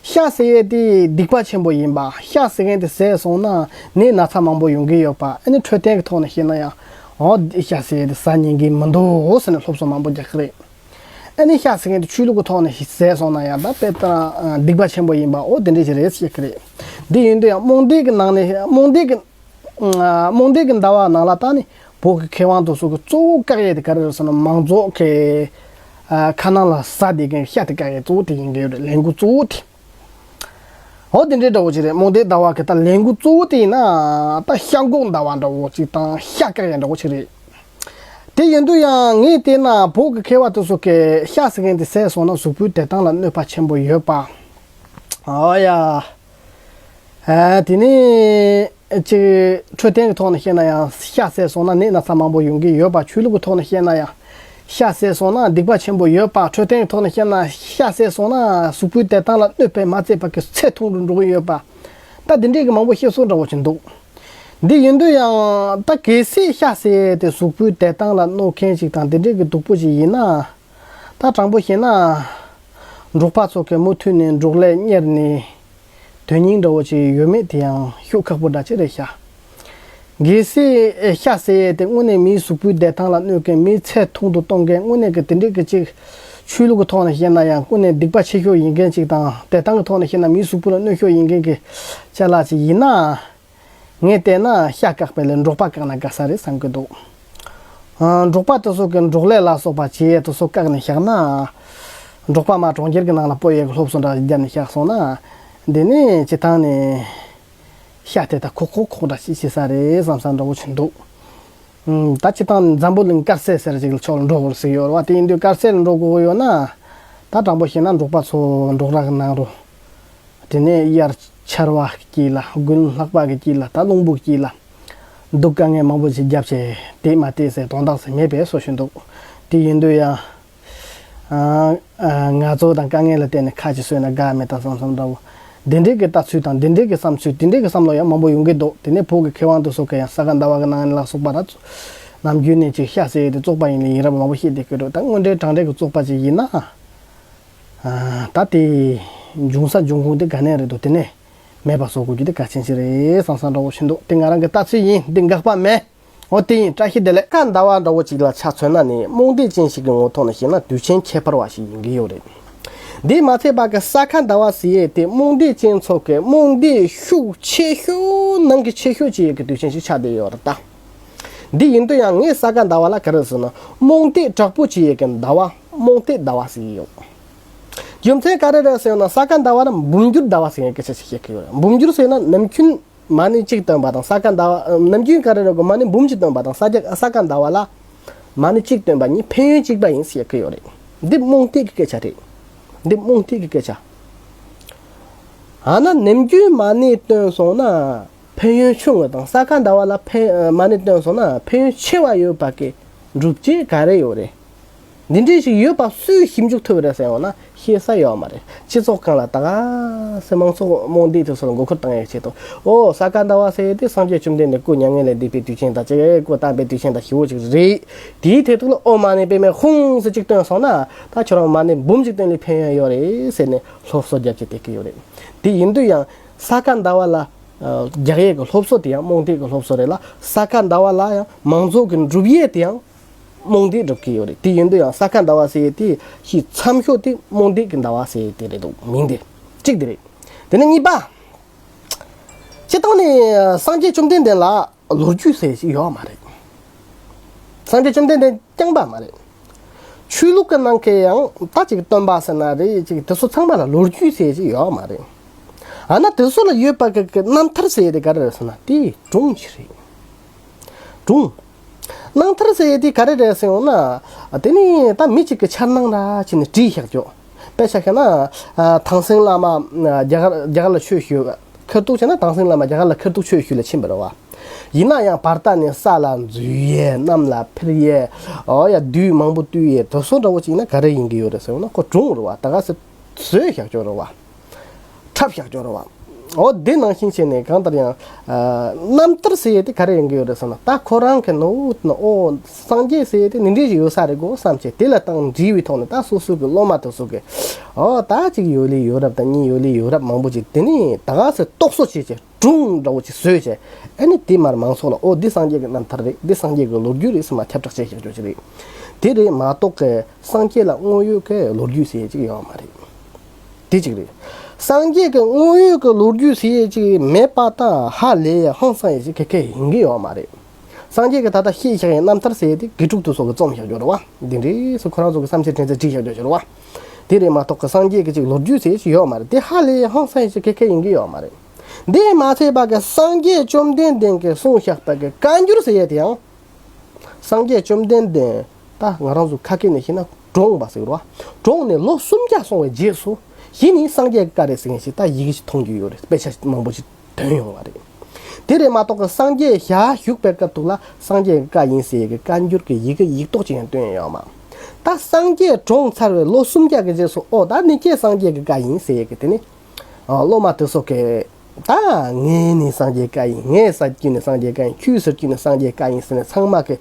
ཤ་ཟེར་ཡས་དེ་སྡིག་པ་ཆེན་པོ་ཡིན་པ། ཤ་ཟེར་མཁན་དེ་ཟས་སོང་ན་ནད་ན་ཚ་མང་པོ་ཡོང་གི་ཡོད་པ། ཨ་ནི་འཕྲོད་བསྟེན་གྱི་ཐོག་ནས་བཤད་ན་ཡང་། འོ་འདི་ཤ་ཟེར་ཡས་དེ་ཟ་ཉན་གྱི་མི་འདུག་ཟེར་ནས་སློབ་གསོ་མང་པོ་རྒྱག་གི་རེད། ཨ་ནི་ཤ་ཟེར་མཁན་དེ་ཆོས་ལུགས་ཀྱི་ཐོག་ནས་ཟས་སོང་ན་ཡང་ད་དཔེ་ལྟར་སྡིག་པ་ཆེན་པོ་ཡིན་པ། འོ་དེ་འདྲ་ཞིག་རེད་བཤད་ཀྱི་རེད། འདི་ཡིན་དུས་ཡང་རྨོངས་དད་ཀྱི་ནང་ནས་རྨོངས་དད་ཀྱི་རྨོངས་དད་ཀྱི་ཟླ་བ་ནང་ལ་ད་ནི་བོད་ཀྱི་མཁས་དབང་དེ་ཚོ་གི་གཙོ་བོ་བཀག་ཡས་དེ་ག་རེ་རེད་ཟེར་ན། མང་ཚོགས་ཀྱི་ཨ་ཁ་ནང་ལ་ཟ་བསྡད་མཁན་ཤ་དེ་བཀག་ཡས་གཙོ་བོ་དེ་ཡིན་གྱི་ཡོད་རེད། ལས་འགུལ་གཙོ་བོ་དེ། འོ་དེ་འདྲའི་འདྲ་བོ་ཅིག་རེད། རྨོངས་དད་ཟླ་བ་གི་ད་ལས་འགུལ་གཙོ་བོ་དེ་ཡིན་ན་ད་ཤ་འགོག་ཟླ་བ་འདྲ་བོ་ཅིག་དང་ཤ་བཀག་ཡས་འདྲ་བོ་ཅིག་རེད། དེ་ཡིན་དུས་ཡང་ངས་བལྟས་ན་བོད་ཀྱི་མཁས་པ་དེ་ཚོ་གིས་ཤ་ཟེར་མཁན་དེ་ཟས་སོང་ན་གཟུགས་པོའི་བདེ་ཐང་ལ་གནོད་པ་ཆེན་པོ་ཡོད་པ། ཨོ་ཡ། ཨ་དེ་ནས་ཅིག་འཕྲོད་བསྟེན་གྱི་ཐོག་ནས་བཤད་ན་ཡང་ཤ་ཟས་སོང་ན་ནད་ན་ཚ་མང་པོ་ཡོང་གི་ཡོད་པ། ཆོས་ལུགས་ཀྱི་ཐོག་ནས་བཤད་ན་ཡང་ཤ་ཟས་སོང་ན་སྡིག་པ་ཆེན་པོ་ཡོད་པ། འཕྲོད་བསྟེན་གྱི་ཐོག་ནས་བཤད་ན་ཤ་ཟས་སོང་ན་གཟུགས་པོའི་བདེ་ཐང་ལ་གནོད་པས་མ་ཚད་པ་གི་ཚེ་ཐུང་རུ་འགྲོ་གི་ཡོད་པ། ད་འདི་འདྲའི་གི་མང་པོ་བཤད་སྲོལ་འདྲ་བོ་ཅིག་འདུག་འདི་ཡིན་དུས་ཡང་ད་གལ་སྲིད་ཤ་ཟས་དེ་གཟུགས་པོའི་བདེ་ཐང་ལ་གནོད་མཁན་ཅིག་དང་དེ་འདྲའི་གི་སྡུག་པོ་ཅིག་ཡིན་ན། ད་དྲང་པོ་བཤད་ན། འབྲོག་པ་ཚོ་གིས་མུ་མཐུད་ནས་འབྲོག་ལས་གཉེར་ནས་དོན་སྙིང་འདྲ་བོ་ཅིག་ཡོད་མེད་དེ་ཡང་ཤུགས་ཁག་པོ་འདྲ་ཅིག་རེད་ཤག་གལ་སྲིད་ཤ་ཟས་དེ་དངོས་གནས་མིའི་གཟུགས་པོའི་བདེ་ཐང་ལ་གནོད་མཁན། མིའི་ཚེ་ཐུང་དུ་གཏོང་མཁན། དངོས་གནས་ཀྱི་དེ་འདྲའི་གི་ཅིག་ཆོས་ལུགས་ཀྱི་ཐོག་ནས་བཤད་ན་ཡང་དངོས་གནས་སྡིག་པ་ཆེ་ཤོས་ཡིན་མཁན་ཅིག་དང་། བདེ་ཐང་གི་ཐོག་ནས་བཤད་ན་མིའི་གཟུགས་པོ་ལ་གནོད་ཤོས་ཡིན་མཁན་གྱི་ཅ་ལག་ཅིག་ཡིན་ན། ངས་བལྟས་ན་ཤ་བཀག་པ་ལས་འབྲོག་པ་བཀག་ན་དགའ་ས་རེད་བསམ་གྱི་འདུག་ཨ། འབྲོག་པ་དེ་ཚོ་གི་འབྲོག་ལས་ལ་སོགས་པ་བྱེད་ཡས་དེ་ཚོ་བཀག་ནས་བཞག་ན། འབྲོག་པ་མར་གྲོང་ཁྱེར་གྱི་ནང་ལ་སྤོ་ཡས་ཀྱི་སློབ་གསོ་འདྲ་བརྒྱབ་ནས་བཞག་སོང་ན། འདི་ནི་སྤྱིར་བཏང་ནས་ ཤ་དེ་ད་ཁོག་ཁོག་ཁོག་འདྲ་ཞིག་བྱེད་ས་རེད་བསམ་ས་འདྲ་བོ་ཞིག་འདུག་ཨུམ། ད་སྤྱིར་བཏང་འཛམ་བུ་གླིང་དཀར་ཟས་ཟེར་ཅིག་ལ་ཕྱོགས་ལ་འགྲོ་དགོས་ཟེར་ཡོད་རེད་བ། དེ་ཡིན་དུས་དཀར་ཟས་ལ་འགྲོ་དགོས་ཡོད་ན། ད་དྲང་པོ་བཤད་ན་འབྲོག་པ་ཚོ་འབྲོག་ར་གི་ནང་རུ། དེ་ནས་དབྱར་ཆར་བ་གི་དཀྱིལ་ལ། དགུན་ལྷགས་པ་གི་དཀྱིལ་ལ། ད་རླུང་བུ་གི་དཀྱིལ་ལ། སྡུག་དཀའ་ངལ་མང་པོ་ཞིག་བརྒྱབ་བྱས་དེ་མ་བལྟས་ཟེར་དོན་དག་ཟེར་མེད་པའི་བཟོ་ཞིག་འདུག་དེ་ཡིན་དུས་ཡང་། ཨ་ཨ་ང་ཚོ་དང་དཀའ་ངལ་ལ་བརྟེན་ནས་ཁ་ཅིག་གསོས་ན་དགའ་མེད་ད་བསམ་བསམ་འདྲ་བོ། འདི་འདྲའི་གི་ལྟ་ཚུལ་དང་འདི་འདྲའི་གི་བསམ་ཚུལ། དེ་འདྲའི་གི་བསམ་བློ་ཡང་མང་པོ་ཡོང་གི་འདུག་དེ་ནས་བོད་ཀྱི་མཁས་དབང་དེ་ཚོ་གི་ཡང་ས་ག་ཟླ་བ་གི་ནང་ནས་ལ་སོགས་པ་ར། ནམ་རྒྱུན་ནས་ཅིག་ཤ་ཟེར་ཡས་དེ་བཙོག་པ་ཡིན་ལ་ཡིན་རབས་མང་པོ་བཤད་བསྡད་ཀྱི་འདུག་ད་དངོས་འབྲེལ་དྲང་འབྲེལ་གི་བཙོག་པ་ཅིག་ཡིན་ན། ཨ་ད་དེ་འབྱུང་ས་འབྱུང་ཁུངས་དེ་ག་ནས་རེད་འདུག་དེ་ནས་མེད་པ་བཟོ་དགོས་རྒྱུ་དེ་གལ་ཆེན་ཞིག་རེད་བསམ་བསམ་འདྲ་བོ་ཞིག་འདུག་དེ་ང་རང་གི་ལྟ་ཚུལ་ཡིན། འདི་དགག་པ་མེད། འོ་དེ་ཡིན། བཀྲ་ཤིས་བདེ་ལེགས། ས་ག་ཟླ་བ་འདྲ་བོ་ཅིག་ལ་ཆ་མཚོན་ན་ནི་རྨོངས་དད་ཅན་ཞིག་གི་ངོ་ཐོག་ནས་བཤད་ན་དུས་ཆེན་ཁྱད་པར་བ་ཞིག་ཡིན་གྱི་ཡོད་རེད། འདི་མ་ཚད་པ་གི་ས་ག་ཟླ་བ་ཟེར་ཡས་དེ་རྨོངས་དད་ཅན་ཚོ་གི་རྨོངས་དད་ཤུགས་ཆེ་ཤོས་ནང་གི་ཆེ་ཤོས་ཅིག་ཡོད་ཀྱི་དུས་ཆེན་ཞིག་ཆགས་བསྡད་ཡོད་རེད་ད། འདི་ཡིན་དུས་ཡང་ངས་ས་ག་ཟླ་བ་ལ་ག་རེ་ཟེར་ན། རྨོངས་དད་དྲག་པོ་བྱེད་ཡས་ཀྱི་ཟླ་བ། རྨོངས་དད་ཟླ་བ་ཟེར་གྱི་ཡོད། རྒྱུ་མཚན་ག་རེ་རེད་ཟེར་ན། ས་ག་ཟླ་བ་ལ་འབུམ་འགྱུར་ཟླ་བ་ཟེར་ཡས་སྐད་ཆ་ཞིག་བཤད་ཀྱི་ཡོད་རེད། འའབུམ་འགྱུར་ཟེར་ན་ནམ་རྒྱུན་མ་ཎི་གཅིག་བཏོན་པ་དང་ས་ག་ཟླ་བ། ནམ་རྒྱུན་ག་རེ་རེད་གོ། མ་ཎི་འབུམ་གཅིག་བཏོན་པ་དང་ས་ག་ས་ག་ཟླ་བ་ལ་མ་ཎི་གཅིག་བཏོན་པ་གཉིས་ཕན་ཡོན་གཅིག་པ་ཡིན་ཟེར་ཡས་ཀྱི་ཡོད་རེད། འདི་རྨོངས་དད་ཀྱི་སྐད་ཆ་རེད། འདི་རྨོངས་དད་ཀྱི་སྐད་ཆ། ཨ་ན་ནམ་རྒྱུན་མ་ཎི་བཏོན་སོང་ན་ཕན་ཡོན་ཆུང་ངུ་དང་། ས་ག་ཟླ་བ་ལ་ཕན་མ་ཎི་བཏོན་སོང་ན་ཕན་ཡོན་ཆེ་བ་ཡོད་པ་གི་སྒྲུབ་བྱེད་ག་རེ་ཡོད་རེད། འདི་འདྲའི་ཞིག་ཡོད་པ་སུས་ཞིབ་འཇུག་ཐུབ་རེད་ཟེར་ཡོང་ན་ཤེས་ས་ཡོད་མ་རེད། སྤྱི་ཚོགས་སྒང་ལ་ད་ག་སེ་མང་ཚོགས་རྨོངས་དད་དེ་ཚོ་ལ་མགོ་སྐོར་བཏང་ཡས་ཆེད་དུ། ཨོ་ས་ག་ཟླ་བ་ཟེར་ཡས་དེ་སངས་རྒྱས་བཅོམ་ལྡན་འདས་སྐུ་མྱ་ངན་ལས་འདས་པའི་དུས་ཆེན་དང་གཅིག་སྐུ་བལྟམས་པའི་དུས་ཆེན་དང་ཞེ་པོ་ཅིག་རེད། དེའི་ཐད་དུ་ལ་ཨོ་མ་ཎི་པདྨེ་ཧཱུྃ་ཟེར་གཅིག་བཏོན་སོང་ན་ད་ཁྱོད་རང་མ་ཎི་འབུམ་གཅིག་བཏོན་ལས་ཕན་ཡོན་ཡོད་རེད་ཟེར་ནས་སློབ་གསོ་རྒྱབ་ཀྱི་བསྡད་ཀྱི་ཡོད་རེད། དེ་ཡིན་དུས་ཡང་ས་ག་ཟླ་བ་ལ་རྒྱག་ཡས་ཀྱི་སློབ་གསོ་དེ་ཡང་རྨོངས་དད་ཀྱི་སློབ་གསོ་རེད་ལ། ས་ག་ཟླ་བ་ལ་ཡང་མང་ཚོགས་ཀྱི་སྒྲུབ་ཡས་དེ་ཡང་རྨོངས་དད་སྒྲུབ་ཀྱི་ཡོད་རེད། དེ་ཡིན་དུས་ཡང་ས་ག་ཟླ་བ་ཟེར་ཡས་དེ་ཤི་མཚམས་ཤོག་དེ་རྨོངས་དད་ཀྱི་ཟླ་བ་ཟེར་ཡས་དེ་རེད་འདུག་མིང་དེ་གཅིག་དེ་རེད། དེ་ནས་གཉིས་པ། སྤྱིར་བཏང་ནས་སངས་རྒྱས་བཅོམ་ལྡན་འདས་ལ་ལོ་རྒྱུས་ཟེར་ཞིག་ཡོད་མ་རེད། སངས་རྒྱས་བཅོམ་ལྡན་འདས་རྐྱང་པ་མ་རེད། ཆོས་ལུགས་ཀྱི་ནང་གི་ཡང་ད་ཅིག་སྟོན་པ་ཟེར་ན་རེད། ཅིག་དེ་ཚོ་ཚང་མ་ལ་ལོ་རྒྱུས་ཟེར་ཞིག་ཡོད་མ་རེད། ཨ་ན་དེ་ཚོ་ལ་ཡོད་པ་གི་གི་རྣམ་ཐར་ཟེར་དེ་ག་རེ་རེད་ཟེར་ན་དེ་སྒྲུང་ཞིག་རེད། སྒྲུང་། རྣམ་ཐར་ཟེར་ཡས་དེ་ག་རེ་རེད་ཟེར་ཡོང་ན། དེ་ནི་ད་མི་གཅིག་གི་འཆར་སྣང་ར་ཅིག་ནས་བྲིས་བཞག་རྒྱུ། དཔེ་ཆ་བཞག་ན། ཨ་ཐང་སེང་བླ་མ་ཨ་རྒྱ་གར་རྒྱ་གར་ལ་ཆོས་ཞུ། ཁ་ཐུག་བྱས་ན་ཐང་སེང་བླ་མ་རྒྱ་གར་ལ་ཁ་ཐུག་ཆོས་ཞུ་ལ་ཕྱིན་པ་རེད་བ། ཡིན་ན་ཡང་བར་ཐག་ནས་ས་ལ་འཛུལ་ཡས། གནམ་ལ་འཕུར་ཡས། འོ་ཡ་བདུད་མང་པོ་བཏུལ་ཡས། དེ་ཚོ་འདྲ་བོ་ཅིག་ན་ག་རེ་ཡིན་གྱི་ཡོད་རེད་ཟེར་ཡོང་ན་ཁོ་སྒྲུང་རེད་བ། ད་ག་ཟེ་བཟོས་བཞག་རྒྱུ་རེད་བ། འཁྲབ་བཞག་རྒྱུ་རེད་བ། འོ་དེ་ནང་བཞིན་བྱས་ནས་གང་ལྟར་ཡང་། ཨ་རྣམ་ཐར་ཟེར་ཡས་དེ་ག་རེ་ཡིན་གྱི་ཡོད་རེད་ཟེར་ན། ད་ཁོ་རང་གི་ནོ་ནོ་ཨོ་སངས་རྒྱས་ཟེར་ཡས་དེ་འདི་འདྲས་ཞིག་ཡོད་ས་རེད་གོ་བསམ་བྱས། དེ་ལ་སྟངས་འདྲི་བའི་ཐོག་ནས་ད་སོ་སོ་གི་སློབ་མ་དེ་ཚོ་གི་ཨོ་ད་གཅིག་ཡོད་ལེ་ཡོད་རབས་དང་གཉིས་ཡོད་ལེ་ཡོད་རབས་མང་པོ་ཅིག་དེ་ནས་ད་ག་ཟེ་རྟོག་བཟོ་བྱས་བྱས་སྒྲུང་འདྲ་བོ་ཅིག་བཟོས་བྱས། ཨ་ནི་དེ་མར་མང་ཚོགས་ལ་ཨོ་འདི་སངས་རྒྱས་ཀྱི་རྣམ་ཐར་རེད། འདི་སངས་རྒྱས་ཀྱི་ལོ་རྒྱུས་རེད་ཟེར་མར་ཁྱབ་བསྒྲགས་བྱས་བཞག་རྒྱུ་ཅིག་རེད། དེ་རེད་མ་གཏོགས་གི་སངས་རྒྱས་ལ་དངོས་ཡོད་ཀྱི་ལོ་རྒྱུས་ཟེར་ཡས་ཅིག་ཡོད་མ་རེད། དེ་གཅིག་རེད། སངས་རྒྱས་ཀྱི་དངོས་ཡོད་ཀྱི་ལོ་རྒྱུས་ཟེར་ཡས་ཅིག་མེད་པ་ད་ཧ་ལས་ཡས་ཧང་སང་ཡས་ཅིག་ག་གེ་ཡིན་གྱི་ཡོད་མ་རེད། སངས་རྒྱས་ཀྱི་ད་ལྟ་བཤད་བཞག་ཡས་རྣམ་ཐར་ཟེར་ཡས་དེ་དགེ་ཕྲུག་དེ་ཚོ་གི་རྩོམ་བཞག་རྒྱུ་རེད་བ། འདི་འདྲས་སུ་ཁོ་རང་ཚོ་གི་བསམ་ཚུལ་དྲན་ཚུལ་བྲིས་བཞག་རྒྱུ་ཅིག་རེད་བ། དེ་རེད་མ་གཏོགས་གི་སངས་རྒྱས་ཀྱི་ཅིག་ལོ་རྒྱུས་ཟེར་ཡས་ཅིག་ཡོད་མ་རེད། དེ་ཧ་ལས་ཡས་ཧང་སང་ཡས་ཅིག་ག་གེ་ཡིན་གྱི་ཡོད་མ་རེད། འདི་མ་ཚད་པ་གི་སངས་རྒྱས་བཅོམ་ལྡན་འདས་ཀྱིས་གསུངས་བཞག་པ་གི་བཀའ་འགྱུར་ཟེར་ཡས་དེ་ཡང་། སངས་རྒྱས་བཅོམ་ལྡན་འདས་ད་ང་རང་ཚོ་ཁ་སྐད་ནས་བཤད་ན་གྲོངས་པ་ཟེར་བ། གྲོངས་ནས་ལོ་སུམ་བརྒྱ་སོང་བའི་རྗེས་སུ་གཞི་ནས་སངས་རྒྱས་ཀྱི་བཀའ་རེད་ཟེར་མཁན་ཞིག་ད་ཡི་གེ་ཞིག་མཐོང་རྒྱུ་ཡོད་རེད། དཔེ་ཆ་མང་པོ་ཞིག་ཐོན་ཡོང་བ་རེད། དེ་རེད་མ་གཏོགས་ཀྱི་སངས་རྒྱས་ཞལ་བཞུགས་པའི་སྐབས་དུ་ལ་སངས་རྒྱས་ཀྱི་བཀའ་ཡིན་ཟེར་གྱི་བཀའ་འགྱུར་གྱི་ཡི་གེ་ཡིག་ཐོག་ཅིག་ཡང་བཏོན་ཡོད་མ། ད་སངས་རྒྱས་གྲོངས་ཚར་བའི་ལོ་སུམ་བརྒྱ་གི་རྗེས་སུ་ཨོ་ད་ནི་ཁྱེད་སངས་རྒྱས་ཀྱི་བཀའ་ཡིན་ཟེར་གྱི་དེ་ནི། ཨ་སློབ་མ་དེ་ཚོ་གིས་ད་ངས་ནི་སངས་རྒྱས་བཀའ་ཡིན། ངས་ཟེར་རྒྱུ་ནི་སངས་རྒྱས་བཀའ་ཡིན། ཁྱོད་ཟེར་རྒྱུ་ནི་སངས་རྒྱས་བཀའ་ཡིན་ཟེར་ནས་ཚང་མ་གིས་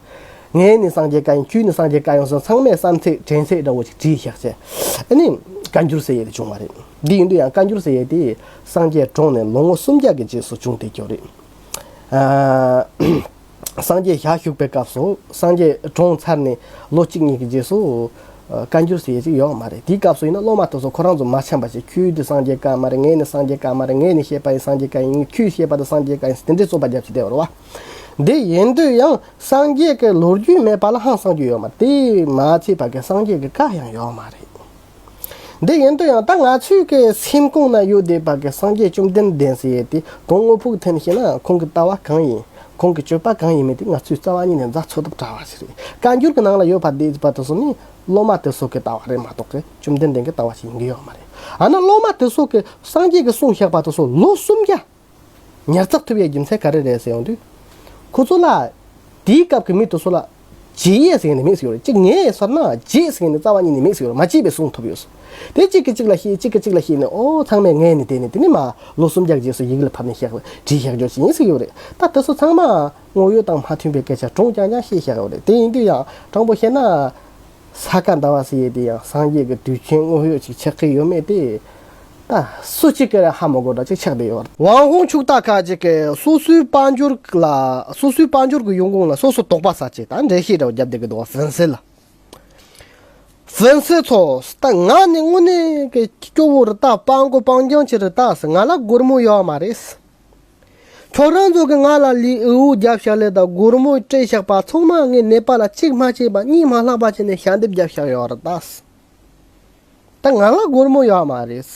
ངས་ནི་སངས་རྒྱས་བཀའ་ཡིན། ཁྱོད་ནི་སངས་རྒྱས་བཀའ་ཡིན་ཟེར་ཚང་མས་བསམ་ཚད་དྲན་ཚད་འདྲ་བོ་ཞིག་བྲིས་བཞག་བྱས། ཨ་ནི་བཀའ་འགྱུར་ཟེར་ཡས་དེ་བྱུང་བ་རེད། འདི་ཡིན་དུས་ཡང་བཀའ་འགྱུར་ཟེར་ཡས་དེ་སངས་རྒྱས་གྲོངས་ནས་ལོ་ངོ་སུམ་བརྒྱ་གི་རྗེས་སུ་བྱུང་བསྡད་ཀྱི་ཡོད་རེད། ཨ། སངས་རྒྱས་ཞལ་བཞུགས་པའི་སྐབས་སུ་སངས་རྒྱས་གྲོངས་ཚར་ནས་ལོ་གཅིག་གཉིས་ཀྱི་རྗེས་སུ་ཨ་བཀའ་འགྱུར་ཟེར་ཡས་ཅིག་ཡོད་མ་རེད། དེའི་སྐབས་སུ་ཡིན་ན་སློབ་མ་དེ་ཚོ་ཁོ་རང་ཚོ་མ་འཆམ་པ་བྱས། ཁྱོད་འདི་སངས་རྒྱས་བཀའ་མ་རེད། ངས་ནི་སངས་རྒྱས་བཀའ་མ་རེད། ངས་ནི་བཤད་པ་ཡིན་སངས་རྒྱས་བཀའ་ཡིན། ཁྱོད་བཤད་པ་དེ་སངས་རྒྱས་བཀའ་ཡིན་ཟེར་དེ་འདྲའི་རྩོད་པ་བརྒྱབ་བྱས་བསྡད་པ་རེད་བ། འདི་ཡིན་དུས་ཡང་སངས་རྒྱས་ཀྱི་ལོ་རྒྱུས་མེད་པ་ལ་ཧང་སང་རྒྱུ་ཡོད་མ་རེད། དེ་མ་ཚད་པ་གི་སངས་རྒྱས་ཀྱི་བཀའ་ཡང་ཡོད་མ་རེད། འདི་ཡིན་དུས་ཡང་ད་ང་ཚོའི་གི་སེམས་ཁོང་ན་ཡོད་བསྡད་པ་གི་སངས་རྒྱས་བཅོམ་ལྡན་འདས་ཟེར་ཡས་དེ་དོན་དངོས་པོ་གི་ཐད་ནས་བཤད་ན་ཁོང་གི་ལྟ་བ་གང་ཡིན། ཁོང་གི་སྤྱོད་པ་གང་ཡིན་མིན་དེ་ང་ཚོས་རྩ་བ་ཉིད་ནས་མཛའ་ཚོ་ཐབས་བྲལ་བ་ཞིག་རེད། བཀའ་འགྱུར་གི་ནང་ལ་ཡོད་པ་དེ་པ་དེ་ཚོ་ནི་སློབ་མ་དེ་ཚོ་གི་ལྟ་བ་རེད་མ་གཏོགས་གི་བཅོམ་ལྡན་འདས་ཀྱི་ལྟ་བ་ཞིག་ཡིན་གི་ཡོད་མ་རེད། ཨ་ན་སློབ་མ་དེ་ཚོ་གི་སངས་རྒྱས་ཀྱི་གསུང་བཤད་པ་དེ་ཚོ་ལོ་སུམ་བརྒྱ། ཉར་ཚགས་ཐུབ་ཡའི་རྒྱུ་མཚན་ག་རེ་རེད་ཟེར་ཡོང་དུས། ཁོ་ཚོ་ལ། དེའི་སྐབས་ཀྱི་མི་དེ་ཚོ་ལ། བརྗེད་ཡས་ཟེར་ནི་མེད་ཟེར་ཡོད་རེད། གཅིག་ངས་ཟེར་ན་བརྗེད་ཟེར་ནི་རྩ་བ་ཉིད་ནས་མེད་ཟེར་ཡོད་རེད། མ་བརྗེད་པའི་གསུང་ཐོབ་ཡོད་ཟེར། དེ་གཅིག་གིས་གཅིག་ལ་བཤད། གཅིག་གིས་གཅིག་ལ་བཤད་ནས་ཨོ་ཚང་མས་ངས་ནི་དེ་ནི་དེ་ནི་མ་ལོ་སུམ་བརྒྱ་རྗེས་སུ་ཡི་གེ་ལ་ཕབ་ནས་བཞག་བྲིས་བཞག་རྒྱུ་ཞིག་ཡིན་ཟེར་ཡོད་རེད། ད་དེ་ཚོ་ཚང་མ་དངོས་ཡོད་དང་མ་མཐུན་པའི་སྐད་ཆ་གྲུང་རྐྱང་རྐྱང་བཤད་བཞག་ཡོད་རེད། དེ་ཡིན་དུས་ཡང་དྲང་པོ་བཤད་ན། ས་ག་ཟླ་བ་ཟེར་ཡས་དེ་ཡང་སངས་རྒྱས་ཀྱི་དུས་ཆེན་དངོས་ཡོད་ཅིག་ཆགས་ཀྱི་ཡོད་མེད་དེ། ད་སུ་གཅིག་གིས་ར་ཧ་མ་གོ་འདྲ་ཅིག་ཆགས་བསྡད་ཡོད་རེད། ཝང་ཧུང་ཕྱུག་ད་ཁ་ཅིག་གིས་སོ་སོའི་དཔལ་འབྱོར་ལ་སོ་སོའི་དཔལ་འབྱོར་གྱི་ཡོང་ཁུངས་ལ་སོ་སོ་དོགས་པ་ཟ་ཅིག་ད་འགྲེལ་བཤད་འདྲ་བོ་བརྒྱབ་བསྡད་ཀྱི་འདུག་ཝན་སི་ལ། ཝན་སི་ཚོ་ད་ང་ནི་དངོས་གནས་ཀྱི་སྐྱོ་བོ་རེད། ད་སྤྲང་པོ་སྤྲང་རྐྱང་ཅིག་རེད། ད་ང་ལ་སྒོར་མོ་ཡོད་མ་རེད། ཁྱོད་རང་ཚོ་གིས་ང་ལ་ལས་འུ་ཐུག་རྒྱབ་བཞག་ལས་དང་སྒོར་མོ་སྤྲད་བཞག་པ་ཚང་མ་ངས་ནད་པ་ལ་གཅིག་མ་བྱས་པ་གཉིས་མ་ལྷག་པ་བྱས་ནས་ཞལ་འདེབས་རྒྱབ་བཞག་ཡོད་རེད་ད། ད་ང་ལ་སྒོར་མོ་ཡོད་མ་རེད།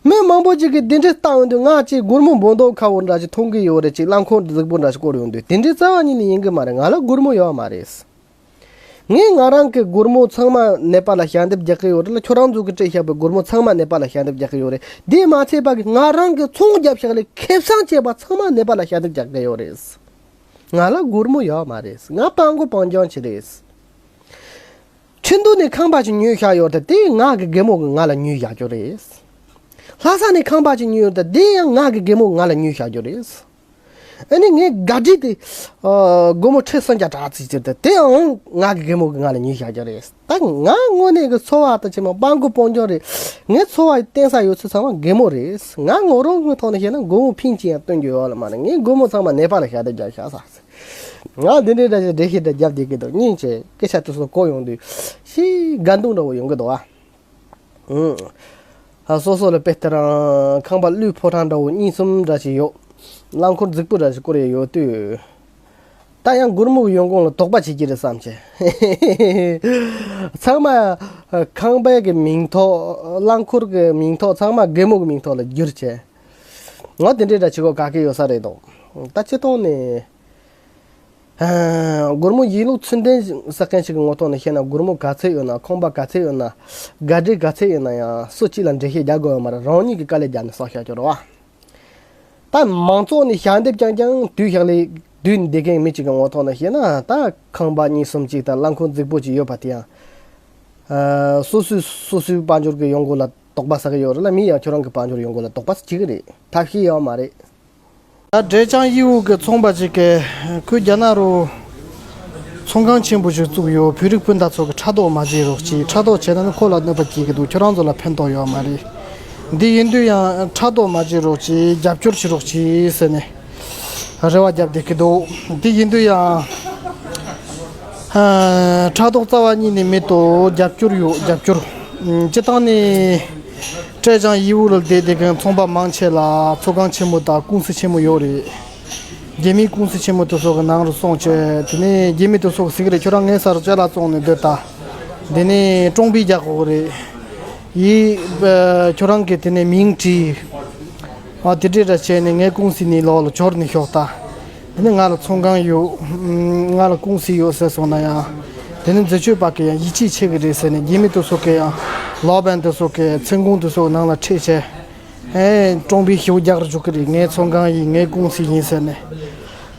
མི་མང་པོ་ཅིག་གིས་འདི་འདྲ་བཏང་ཡོང་དུས་ང་ཅིག་སྒོར་མོ་འབོར་འདུག་ཁ་བོ་འདྲ་ཅིག་མཐོང་གི་ཡོད་རེད། ཅིག་རླངས་འཁོར་རྫིག་པོ་འདྲ་ཅིག་བསྐོར་ཡོང་དུས་དེ་འདྲའི་རྩ་བ་ཉིད་ནས་ཡིན་གི་མ་རེད། ང་ལ་སྒོར་མོ་ཡོད་མ་རེད། ངས་ང་རང་གི་སྒོར་མོ་ཚང་མ་ནད་པ་ལ་ཞལ་འདེབས་རྒྱག་གི་ཡོད་རེད་ལ། ཁྱོད་རང་ཚོ་གིས་སྤྲད་བཞག་པའི་སྒོར་མོ་ཚང་མ་ནད་པ་ལ་ཞལ་འདེབས་རྒྱག་གི་ཡོད་རེད། དེ་མ་ཚད་པ་གི་ང་རང་གི་ཚོང་རྒྱབ་བཞག་ལས་ཁེ་བཟང་བྱས་པ་ཚང་མ་ནད་པ་ལ་ཞལ་འདེབས་རྒྱག་གི་ཡོད་རེད། ང་ལ་སྒོར་མོ་ཡོད་མ་རེད། ང་སྤྲང་པོ་སྤྲང་རྐྱང་ཅིག་རེད། ཁྲིན་ཏུའུ་ནས་ཁང་པ་ཅིག་ཉོས་བཞག་ཡོད་རེད། དེ་ངའི་རྒན་མོ་གིས་ང་ལ་ཉོས་བཞག་རྒྱུ་རེད། ལྷ་ས་ནས་ཁང་པ་ཅིག་ཉོས་ཡོད་རེད། དེ་ཡང་ངའི་རྒན་མོ་གིས་ང་ལ་ཉོས་བཞག་རྒྱུ་རེད། ཨ་ནི་ངའི་ག་དྲི་དེ། ཨ། སྒོར་མོ་ཁྲི་སུམ་བརྒྱ་དྲག་ཅིག་ཅིག་དེ་དེ་ཡང་ངའི་རྒན་མོ་གིས་ང་ལ་ཉོས་བཞག་རྒྱུ་རེད། ད་ང་དངོས་གནས་ཀྱི་འཚོ་བ་དང་ཆེ་མ་སྤྲང་པོ་སྤྲང་རྐྱང་རེད། ངའི་འཚོ་བ་བརྟེན་ས་ཡོད་ཚད་ཚང་མ་རྒན་མོ་རེད། ང་ངོ་རང་གི་ཐོག་ནས་བཤད་ན་སྒོར་མོ་ཕིང་གཅིག་ཡང་སྟོན་རྒྱུ་ཡོད་ལ་མ་རེད། ངའི་སྒོར་མོ་ཚང་མ་ནད་པ་ལ་ཞལ་འདེབས་རྒྱག་བཞག་ས། ང་འདི་འདྲའི་འདྲ་ཞིག་འགྲེལ་བཤད་འདྲ་བརྒྱབ་བསྡད་ཀྱི་འདུག་སྙིང་རྗེ། སྐད་ཆ་དེ་ཚོ་གོ་ཡོང་དུས་ཤི་དགའ་སྡུག་འདྲ་བོ་ཡོང་གི་འདུག་ཨ། ཨུ། ཨ། སོ་སོ་ལ་དཔེ་ལྟར་ཁང་པ་ལུས་ཕོ་བྲང་འདྲ་བོ་གཉིས་གསུམ་འདྲ་ཞིག་ཡོད། རླངས་འཁོར་རྫིག་པོ་འདྲ་ཞིག་བསྐོར་ཡས་ཡོད་དུས། ད་ཡང་སྒོར་མོ་གི་ཡོང་ཁུངས་ལ་དོགས་པ་བྱེད་ཀྱི་རེད་བསམ་བྱས། ཚང་མ་ཁང་པའི་གི་མིང་ཐོག་རླངས་འཁོར་གི་མིང་ཐོག་ཚང་མ་རྒན་མོ་གི་མིང་ཐོག་ལ་བསྒྱུར་བྱས། ང་དེ་འདྲའི་འདྲ་བྱེད་དགོས་ག་གེ་ཡོད་ས་རེད་དོ། ད་སྤྱིར་བཏང་ནས། སྒོར་མོ་ཡིན་ལུགས་ཚུལ་ལྡན་ཟེར་མཁན་ཞིག་གི་ངོ་ཐོག་ནས་བཤད་ན། སྒོར་མོ་ག་ཚད་ཡོད་ན། ཁང་པ་ག་ཚད་ཡོད་ན། ག་འདྲའི་ག་ཚད་ཡོད་ན་ཡང་སུ་གཅིག་ལ་འགྲེལ་བཤད་རྒྱག་དགོས་ཡོད་མ་རེད། རང་ཉིད་ཀྱིས་དཀའ་ལས་བརྒྱབ་ནས་བསགས་བཞག་རྒྱུ་རེད་བ། ད་མང་ཚོགས་ནས་ཞལ་འདེབས་རྐྱང་རྐྱང་དུས་ཞག་ལས་དུས་བསྡད་མཁན་མི་གཅིག་གི་ངོ་ཐོག་ནས་བཤད་ན། ད་ཁང་པ་གཉིས་གསུམ་གཅིག་དང་རླངས་འཁོར་རྫིག་པོ་གཅིག་ཡོད་པ་དེ་ཡང་། སོ་སོས་སོ་སོའི་དཔལ་འབྱོར་གྱི་ཡོང་སྒོ་ལ་དོགས་པ་ཟ་གི་ཡོད་རེད་ལ། མི་ཡང་ཁྱོད་རང་གི་དཔལ་འབྱོར་ཡོང་སྒོ་ལ་དོགས་པ་ཟ་གི་རེད། ཐབས་ཤེས་ཡོད་མ་རེད། ད་ཀྲེ་ཅང་ཡིའུ་གི་ཚོང་པ་ཅིག་གིས། ཁོས་རྒྱ་ནག་རུ་ཚོང་ཁང་ཆེན་པོ་ཞིག་བཙུགས་ཡོད། བོད་རིགས་སྤུན་ཟླ་ཚོ་གིས་ཕྲག་དོག་མ་བྱེད་རོགས་གྱིས། ཕྲག་དོག་བྱས་ན་ནི་ཁོ་ལ་གནོད་པ་སྐྱེལ་གི་འདུག་ཁྱོད་རང་ཚོ་ལ་ཕན་ཐོགས་ཡོད་མ་རེད། འདི་ཡིན་དུས་ཡང་ཕྲག་དོག་མ་བྱེད་རོགས་གྱིས། རྒྱབ་སྐྱོར་བྱེད་རོགས་གྱིས་ཟེར་ནས་རེ་བ་བརྒྱབ་བསྡད་ཀྱི་འདུག་འདི་ཡིན་དུས་ཡང་། ཨ། ཕྲག་དོག་རྩ་བ་ཉིད་ནས་མེད་དོ། རྒྱབ་སྐྱོར་ཡོད། རྒྱབ་སྐྱོར། སྤྱིར་བཏང་ནས་ཀྲེ་ཅང་ཡིའུ་ལ་བསྡད་བསྡད་མཁན་ཚོང་པ་མང་ཆེ་ལ་ཚོང་ཁང་ཆེན་མོ་དང་ཀུང་སི་ཆེན་མོ་ཡོད་རེད། རྒྱ་མིའི་ཀུང་སི་ཆེན་མོ་དེ་ཚོ་གི་ནང་རུ་སོང་བྱས། དེ་ནས་རྒྱ་མི་དེ་ཚོ་གིས་ཟེར་གི་རེད། ཁྱོད་རང་ངའི་སར་ཅ་ལག་བཙོང་ནས་སྡོད་ད། དེ་ནས་ཀྲོང་པི་རྒྱག་དགོས་གི་རེད། ཡིས། ཨ། ཁྱོད་རང་གི་དེ་ནས་མིང་བྲིས། ཨ། དེ་འདྲས་འདྲ་བྱས་ནས་ངའི་ཀུང་སི་ནས་ལོག་ལ་འབྱོར་ནས་ཤོག་ད། དེ་ནས་ང་ལ་ཚོང་ཁང་ཡོད། ང་ལ་ཀུང་སི་ཡོད་ཟེར་སོང་ན་ཡང་། དེ་ནས་འཛད་སྤྱོད་པ་གིས་ཡང་ཡིད་ཆེས་བྱེད་གི་རེད་ཟེར་ནས་རྒྱ་མི་དེ་ཚོ་གིས་ཡང་ལའོ་པན་དེ་ཚོ་གི་མཚན་གུང་དེ་ཚོ་གི་ནང་ལ་ཁྲིད་བྱས། ཨེ། ཀྲོང་པི་ཞིག་རྒྱག་རུ་འཇུག་གི་རེད། ངའི་ཚོང་ཁང་ཡིན། ངའི་ཀུང་སི་ཡིན་ཟེར་ནས།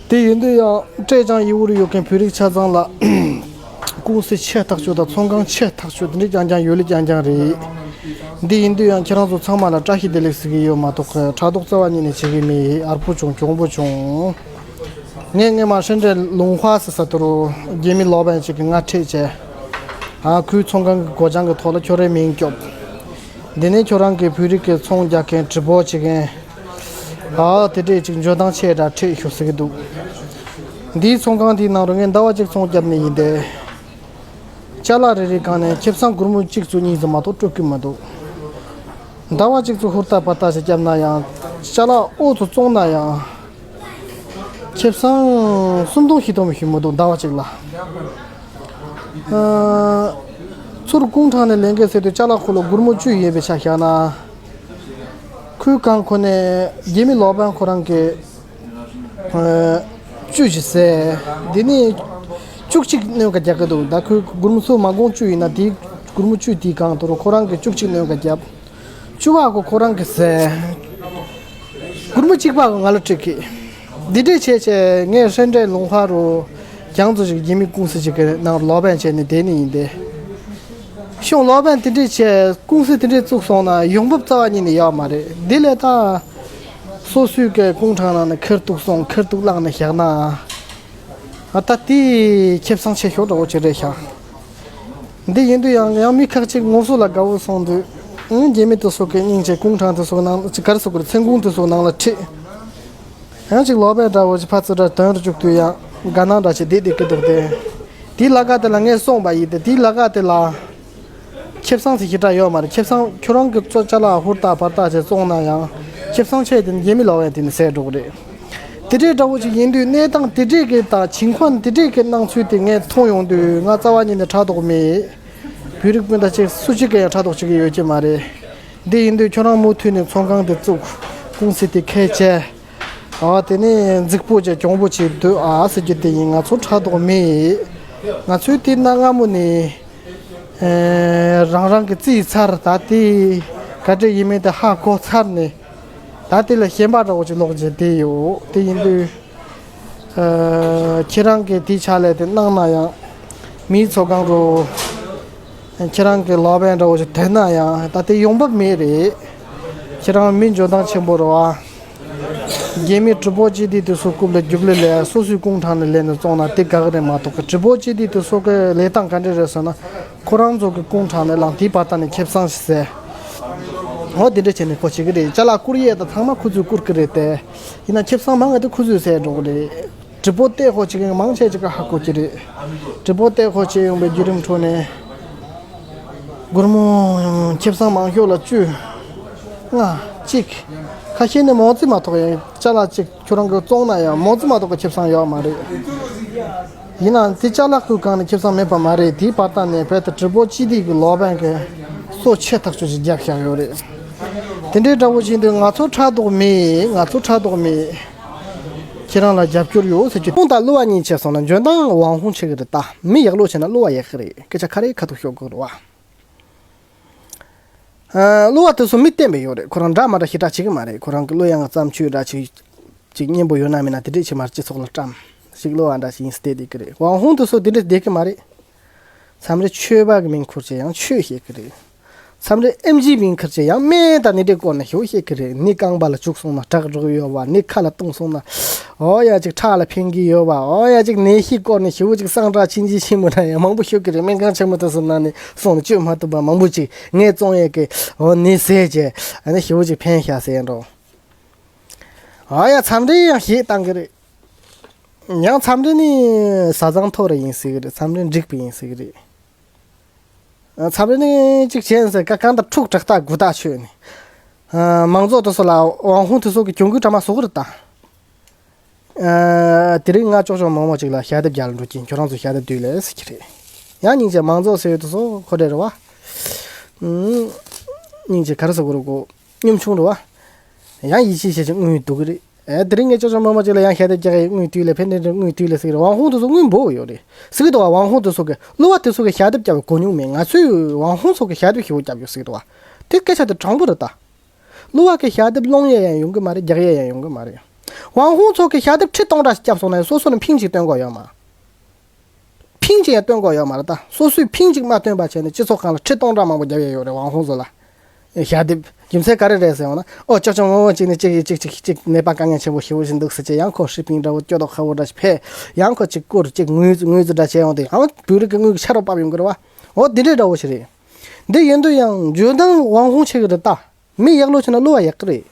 དེ་ཡིན་དུས་ཡང་ཀྲེ་ཅང་ཡིའུ་རུ་ཡོད་མཁན་བོད་རིགས་ཆ་ཚང་ལ་ཀུང་སི་ཆེ་ཐག་ཆོད་དང་ཚོང་ཁང་ཆེ་ཐག་ཆོད་དེ་འདྲས་རྐྱང་རྐྱང་ཡོད་ལེ་རྐྱང་རྐྱང་རེད། འདི་ཡིན་དུས་ཡང་ཁྱེད་རང་ཚོ་ཚང་མ་ལ་བཀྲ་ཤིས་བདེ་ལེགས་ཟེར་གི་ཡོད་མ་གཏོགས་ཕྲག་དོག་རྩ་བ་ཉིད་ནས་བྱེད་གི་མེད། ཡག་པོ་བྱུང་། གྱོང་པོ་བྱུང་། ངས་སྔོན་མ་ཧྲེན་ཀྲེན་ལུང་ཧྭ་ཟེར་ས་དེ་རུ་རྒྱ་མི་ལའོ་པན་ཅིག་གིས་ང་ཁྲིད་བྱས། ཨ། ཁོའི་ཚོང་ཁང་གི་སྒོ་བྱང་གི་ཐོག་ལ་ཁྱོད་རའི་མིང་སྐྱོབ། འདི་ནས་ཁྱོད་རང་གི་བོད་རིགས་ཀྱི་ཚོང་རྒྱག་མཁན་ཀྲི་པོ་བྱེད་མཁན། ཨ། དེ་འདྲས་ཅིག་འཇོན་ཐང་ཆེ་དྲགས་ཁྲིད་ཤོག་ཟེར་གི་འདུག་འདིའི་ཚོང་ཁང་དེའི་ནང་རུ་ངས་ཟླ་བ་གཅིག་ཚོང་བརྒྱབ་ནས་ཡིན་ཏེ། ཅ་ལག་རེ་རེའི་སྒང་ནས་ཁེ་བཟང་སྒོར་མོ་གཅིག་ཙམ་གཉིས་ཙམ་མ་གཏོགས་སྤྲོད་ཀྱི་མི་འདུག་ཟླ་བ་གཅིག་ཙམ་ཧུར་ཐག་པ་ཐག་ཅིག་བརྒྱབ་ན་ཡང་ཅ་ལག་ཨོ་ཙམ་བཙོང་ན་ཡང་ཁེ་བཟང་སུམ་སྟོང་བཞི་སྟོང་མི་ཞིག་མི་འདུག་ཟླ་བ་གཅིག་ལ། ཨ། ཚུར་དགུང་གྲངས་ནས་ལེན་མཁན་ཟེར་དུས་ཅ་ལག་ཁོ་ལ་སྒོར་མོ་བཅུ་ཡོད་པའི་ཆ་བཞག་ན། ཁོའི་གང་ཁོ་ནས་རྒྱ་མི་ལོ་པན་ཁོ་རང་གི་ཨ་བཅུ་ཞིག་ཟེར། འདི་ནི་བཅུ་གཅིག་སྣོན་ཁ་རྒྱག་གི་འདུག་ད་ཁོའི་སྒོར་མོ་ཚོ་མ་དགོངས་བཅུ་ཡིན་ན་དེའི་སྒོར་མོ་བཅུ་དེའི་གང་དུ་རུ་ཁོ་རང་གི་བཅུ་གཅིག་སྣོན་ཁ་རྒྱབ། བཅུ་བ་གོ་ཁོ་རང་གི་ཟས། སྒོར་མོ་གཅིག་པ་གོ་ང་ལ་སྤྲད་གི། འདི་འདྲས་བྱས་བྱས་ངས་ཧྲེན་ཀྲེན་ལུང་ཧྭ་རུ་རྒྱང་མཚོ་ཞིག་རྒྱ་མི་ཀུང་སི་ཞིག་གི་ནང་ལོ་པན་བྱས་ནས་བསྡད་ནི་ཡིན་ཏེ། ཤོང་ལོ་པན་དེ་འདྲས་བྱས་ཀུང་སི་དེ་འདྲས་བཙུགས་སོང་ན་ཡོང་འབབ་རྩ་བ་ཉིད་ནས་ཡོད་མ་རེད། འདི་ལས་ད་སོ་སོའི་གི་དགུང་གྲངས་ནང་ནས་ཁེར་གཏུགས་སོང་ཁེར་གཏུགས་བླངས་ནས་བཞག་ན། ཨ་ད་དེ་ཁེ་བཟང་ཆེ་ཤོས་འདྲ་བོ་ཅིག་རེད་ཤག་འདི་ཡིན་དུས་ཡང་ཡང་མི་ཁག་ཅིག་ངོ་སོ་ལ་དགའ་བོ་སོང་དུས། ཨང་རྒྱ་མི་དེ་ཚོ་གི་སྙིང་རྗེ་དགུང་གྲངས་དེ་ཚོ་གི་ནང་ཅིག་ག་རེ་ཟེར་དགོས་རེད། མཚན་གུང་དེ་ཚོ་ནང་ལ་ཁྲིད། ཡང་ཅིག་ལོ་པན་འདྲ་བོ་ཅིག་ཕར་ཚུར་འདྲ་དོན་རུ་བཅུག་དུས་ཡང་དགའ་སྣང་འདྲ་ཅིག་བསྡད་བསྡད་ཀྱི་འདུག་སྟེ། དེའི་ལ་ཁ་དེ་ལ་ངས་སོང་པ་ཡིན་ཏེ། དེའི་ལ་ཁ་དེ་ལ་ཁེ་བཟང་ཟེར་ཞེ་དྲག་ཡོད་མ་རེད། ཁེ་བཟང་ཁྱོད་རང་གི་བཙོ་ཅ་ལག་ཧུར་ཐག་བར་ཐག་བྱས་བཙོང་ན་ཡང་ཁེ་བཟང་ཆེ་དེ་ནི་རྒྱ་མི་ལོ་པན་དེ་ནི་ཟད་འགྲོ་གི་རེད། དེ་འདྲའི་འདྲ་བོ་ཅིག་ཡིན་དུས་གནས་སྟངས་དེ་འདྲས་ཀྱི་དང་情况དེ་འདྲས་ཀྱི་སྣང་ཚུལ་དེ་ངས་མཐོང་ཡོང་དུས་ང་རྩ་བ་ཉིད་ནས་ཕྲག་དོག་མེད། བོད་རིགས་སྤུན་ཟླ་གཅིག་སུ་གཅིག་གིས་ཡང་ཕྲག་དོག་བྱེད་ཀྱི་ཡོད་ཀྱི་མ་རེད། འདི་ཡིན་དུས་ཁྱོད་རང་མུ་མཐུད་ནས་ཚོང་ཁང་དེ་བཙུགས། ཀུང་སི་དེ་ཁས་བྱས། ཨ་དེ་ནས་རྫིག་པོ་བྱས་གྱོང་པོ་བྱས་སྡོད་ཨ་ཟེར་རྒྱུ་དེ་ཡིན། ང་ཚོ་ཕྲག་དོག་མེད། ང་ཚོའི་དེ་གནའ་སྔ་མོ་ནས་ཨེ་རང་རང་གི་རྩིས་ཚར། ད་དེ་ག་འདྲ་ཡིན་མིན་དེ་ཧ་གོ་ཚར་ནས། ད་དེ་ལ་ཞེན་པ་འདྲ་བོ་ཅིག་ལོག་བྱས་བསྡད་ཡོད། དེ་ཡིན་དུས། ཨ་ཁྱེད་རང་གིས་དེའི་ཕྱག་ལས་དེ་གནང་ན་ཡང་། མིའི་ཚོགས་ཁང་རུ་ཁྱེད་རང་གི་ལོ་པན་འདྲ་བོ་ཞིག་དོན་ན་ཡང་ད་དེ་ཡོང་འབབ་མེད་རེད། ཁྱེད་རང་མི་འཇོན་ཐང་ཆེན་པོ་རེད་བ། རྒྱ་མི་直播基地དེ་ཚོ་རྐུབ་ལ་རྒྱུག་ལེ་ལས་སོ་སོའི་དགུང་གྲངས་ནས་ལེན་ནས་བཙོང་ན་དེ་དགའ་གི་རེད་མ་གཏོགས།直播基地དེ་ཚོ་གི་ལས་སྟངས་ག་འདྲ་རེད་ཟེར་ན། ཁོ་རང་ཚོ་གི་དགུང་གྲངས་ནས་ལངས་དེའི་བར་ཐག་ནས་ཁེ་བཟང་ཞིག་ཟད། འོ་དེ་འདྲ་བྱས་ནས་ཁོ་བྱེད་ཀྱི་རེད། ཅ་ལག་བསྐུར་ཡས་དང་ཚང་མ་ཁོ་ཚོས་བསྐུར་གྱི་རེད་དེ། ཡིན་ན་ཁེ་བཟང་མང་ང་དེ་ཁོ་ཚོས་ཟད་འགྲོ་གི་རེད།直播带货བྱེད་མཁན་མང་ཆེ་ཅིག་ག་ཧ་གོ་གི་རེད།直播带货བྱེད་ཡོང་པའི་བརྒྱུད་རིམ་ཁྲོད་ནས། སྒོར་མོ་ཁེ་བཟང་མང་ཤོས་ལ་བཅུ། ལྔ། གཅིག་ཁ་ཤས་ནས་མང་ཙམ་མ་གཏོགས་ཡང་ཅ་ལག་གཅིག་ཁྱོད་རང་གིས་བཙོང་ན་ཡང་མང་ཙམ་མ་གཏོགས་པ་ཁེ་བཟང་ཡོད་མ་རེད། ཡིན་ནའང་དེ་ཅ་ལག་ཁོའི་སྒང་ནས་ཁེ་བཟང་མེད་པ་མ་རེད། དེའི་བར་ཐག་ནས་བལ་དུ་直播基地གི་ལོ་པན་གྱི་གསོ་ཆེ་ཐག་ཆོད་ཅིག་རྒྱབ་བཞག་ཡོད་རེད། དེ་འདྲའི་འདྲ་བོ་བྱས་དུས་ང་ཚོ་ཕྲག་དོག་མེད། ང་ཚོ་ཕྲག་དོག་མེད། ཁྱེད་རང་ལ་རྒྱབ་སྐྱོར་ཡོད་ཟེར་གྱི། ཁོང་དང་གླུ་བ་གཉིས་བྱས་སོང་ན་འཇོན་ཐང་ཝང་ཧུང་ཆེ་གི་རེད་ད། མི་ཡག་ལོ་བྱས་ན་གླུ་བ་ཡག་གི་རེད། སྐད་ཆ་ཁ་རེ་ཁ་ཐུག་ཤོད་དགོས་རེད་བ། ཨ་གླུ་བ་དེ་ཚོ་མི་བསྟེན་པའི་ཡོད་རེད། ཁོ་རང་འདྲ་མ་འདྲ་ཞེ་དྲག་བྱེད་ཀྱི་མ་རེད། ཁོ་རང་གི་གླུ་དབྱངས་བརྩམས་ཆོས་འདྲ་ཅིག་ཅིག་སྙན་པོ་ཡོད་ན་མེད་ན་དེ་འདྲས་བྱེད་མ་རེད། སྤྱི་ཚོགས་ལ་བཀྲམ་ཞིག་གླུ་བ་འདྲ་ཞིག་ཡིན་སྟེ་བསྡད་ཀྱི་རེད། ཝང་ཧུང་དེ་ཚོ་དེ་འདྲས་བསྡད་ཀྱི་མ་རེད། མཚམས་རེ་ཆོས་པ་གི་མིང་ཁུར་བྱས་ཡང་ཆོས་བཤད་ཀྱི་རེད། མཚམས་རེ་ཨེམ་ཆིའི་མིང་ཁུར་བྱས་ཡང་སྨན་དང་ནི་འདྲའི་སྐོར་ནས་ཞུ་བཤད་ཀྱི་རེད། ནི་རྐང་པ་ལ་བཅུག་སོང་ན་དྲག་རོགས་ཡོད་བ། ནི་ཁ་ལ་བཏུང་སོང་ན་ཨོ་ཡ་ཅིག་ཁྲག་ལ་ཕན་གྱི་ཡོད་བ། ཨོ་ཡ་ཅིག་ནད་གཞིའི་སྐོར་ནས་ཞུ་ཅིག་སངས་དྲག་ཆིན་ཅི་ཆིན་མོ་འདྲ་ཡང་མང་པོ་ཞུ་གི་རེད། སྨན་ཁང་ཆེན་མོ་དེ་ཚོ་ནང་ནས་སོང་ནས་བཅོས་མ་ཐུབ་པ་མང་པོ་ཅིག་ངས་བཙོང་ཡས་ཀྱི་ཨོ་ནི་ཟས་བྱས་ཨ་ནི་ཞུ་ཅིག་ཕན་ཤག་ཟེར་འགྲོ། ཨོ་ཡ་མཚམས་རེ་ཡང་ཞེད་བཏང་གི་རེད། ཡང་མཚམས་རེ་ནི་བཟའ་ཚང་ཐོ་རེ་ཡིན་ཟེར་གི་རེད། མཚམས་རེ་འགྲིག་པ་ཡིན་ཟེར་གི་རེད། མཚམས་རེ་ནི་གཅིག་བྱས་ཟེར་ཀ་གང་ལྟར་འཁྲུག་དྲག་ལྟ་དགུ་ལྟ་ཆོད་ནི། མང་ཚོགས་དེ་ཚོ་ལ་ཝང་ཧུང་དེ་ཚོ་གི་གྱོང་གུད་གྲ་མ་བཟོ་གི་རེད་ད། དེ་རིང་ང་ཅོག་ཅོག་མོག་མོག་ཅིག་ལ་ཞལ་འདེབས་རྒྱག་ལ་འགྲོ་གིན་ཁྱོད་རང་ཚོ་ཞལ་འདེབས་སྡུད་ལས་ཟེར་གྱི་རེད། ཡང་སྙིང་རྗེ་མང་ཚོགས་ཟེར་ཡོད་དེ་ཚོ་ཁོ་འདྲ་རེད་བ། སྙིང་རྗེ་ག་རེ་ཟེར་དགོས་རེད་གོ། གཉོམ་ཆུང་རེད་བ། ཡང་ཡིད་ཆེས་བྱས་ཀྱི་དངུལ་འདུག་གི་རེད། ཨེ་དེ་རིང་ངས་ཅོག་ཅོག་མོག་མོག་ཅིག་ལ་ཡང་ཞལ་འདེབས་རྒྱག་གི་དངུལ་བཏུས་ལས་ཕན་ནས་དངུལ་བཏུས་ལས་ཟེར་གི་རེད། ཝང་ཧུང་དེ་ཚོ་དངུལ་འབོར་ཡོད་རེད། ཟེར་གི་འདུག་བ། ཝང་ཧུང་དེ་ཚོ་གི་གླུ་བ་དེ་ཚོ་གི་ཞལ་འདེབས་རྒྱག་པའི་གོ་མྱོང་མེད། ང་ཚོས་ཝང་ཧུང་ཚོ་གི་ཞལ་འདེབས་ཞེ་པོ་རྒྱབ་ཡོད་ཟེར་གི་འདུག་བ། དེ་སྐད་ཆ་དེ་དྲང་པོ་རེད་ད། གླུ་བ་གི་ཞལ་འདེབས་སློང་ཡས་ཡང་ཡོང་གི་མ་རེད། རྒྱག་ཡས་ཡང་ཡོང་གི་མ་རེད། ཝང་ཧུང་ཚོ་གི་ཞལ་འདེབས་ཁྲི་སྟོང་ཕྲག་བརྒྱབ་སོང་ན་ཡང་སོ་སོ་ནས་ཕིང་གཅིག་སྟོན་གོ་ཡོད་མ། ཕིང་གཅིག་ཡང་སྟོན་གོ་ཡོད་མ་རེད་ད། སོ་སོས་ཕིང་གཅིག་མ་སྟོན་པ་བྱས་ནས་སྤྱི་ཚོགས་སྒང་ལ་ཁྲི་སྟོང་ཕྲག་མང་པོ་རྒྱབ་ཡས་ཡོད་རེད་ཝང་ཧུང་ཚོ་ལ། ཞལ་འདེབས་རྒྱུ་མཚན་ག་རེ་རེད་ཟེར་ཡོང་ན། ཨོ་ཅོག་ཅོག་མོག་མོག་ཅིག་ནས་ཅིག་ཅིག་ཅིག་ཅིག་ནད་པ་དཀའ་ངལ་ཆེན་པོ་ཞེ་པོ་ཞིག་འདུག་ཟེར་བྱས་ཡང་ཁོ་ཧྲི་པིང་འདྲ་བོ་སྐྱོ་དོག་ཁ་བོ་འདྲ་ཞིག་ཕེབས། ཡང་ཁོ་ཅིག་བསྐུར་ཅིག་དངུལ་དངུལ་ཚོ་འདྲ་བྱས་ཡོང་དུས་ཨ་བོད་རིགས་ཀྱི་དངུལ་གྱི་ཤ་རོགས་བབས་ཡོང་གི་རེད་བ། འོ་འདི་འདྲའི་འདྲ་བོ་ཞིག་རེད། འདི་ཡིན་དུས་ཡང་འཇོན་ཐང་ཝང་ཧུང་ཆེ་གི་རེད་ད། མི་ཡག་ལོ་ཆེ་ན་གླུ་བ་ཡག་གི་རེད།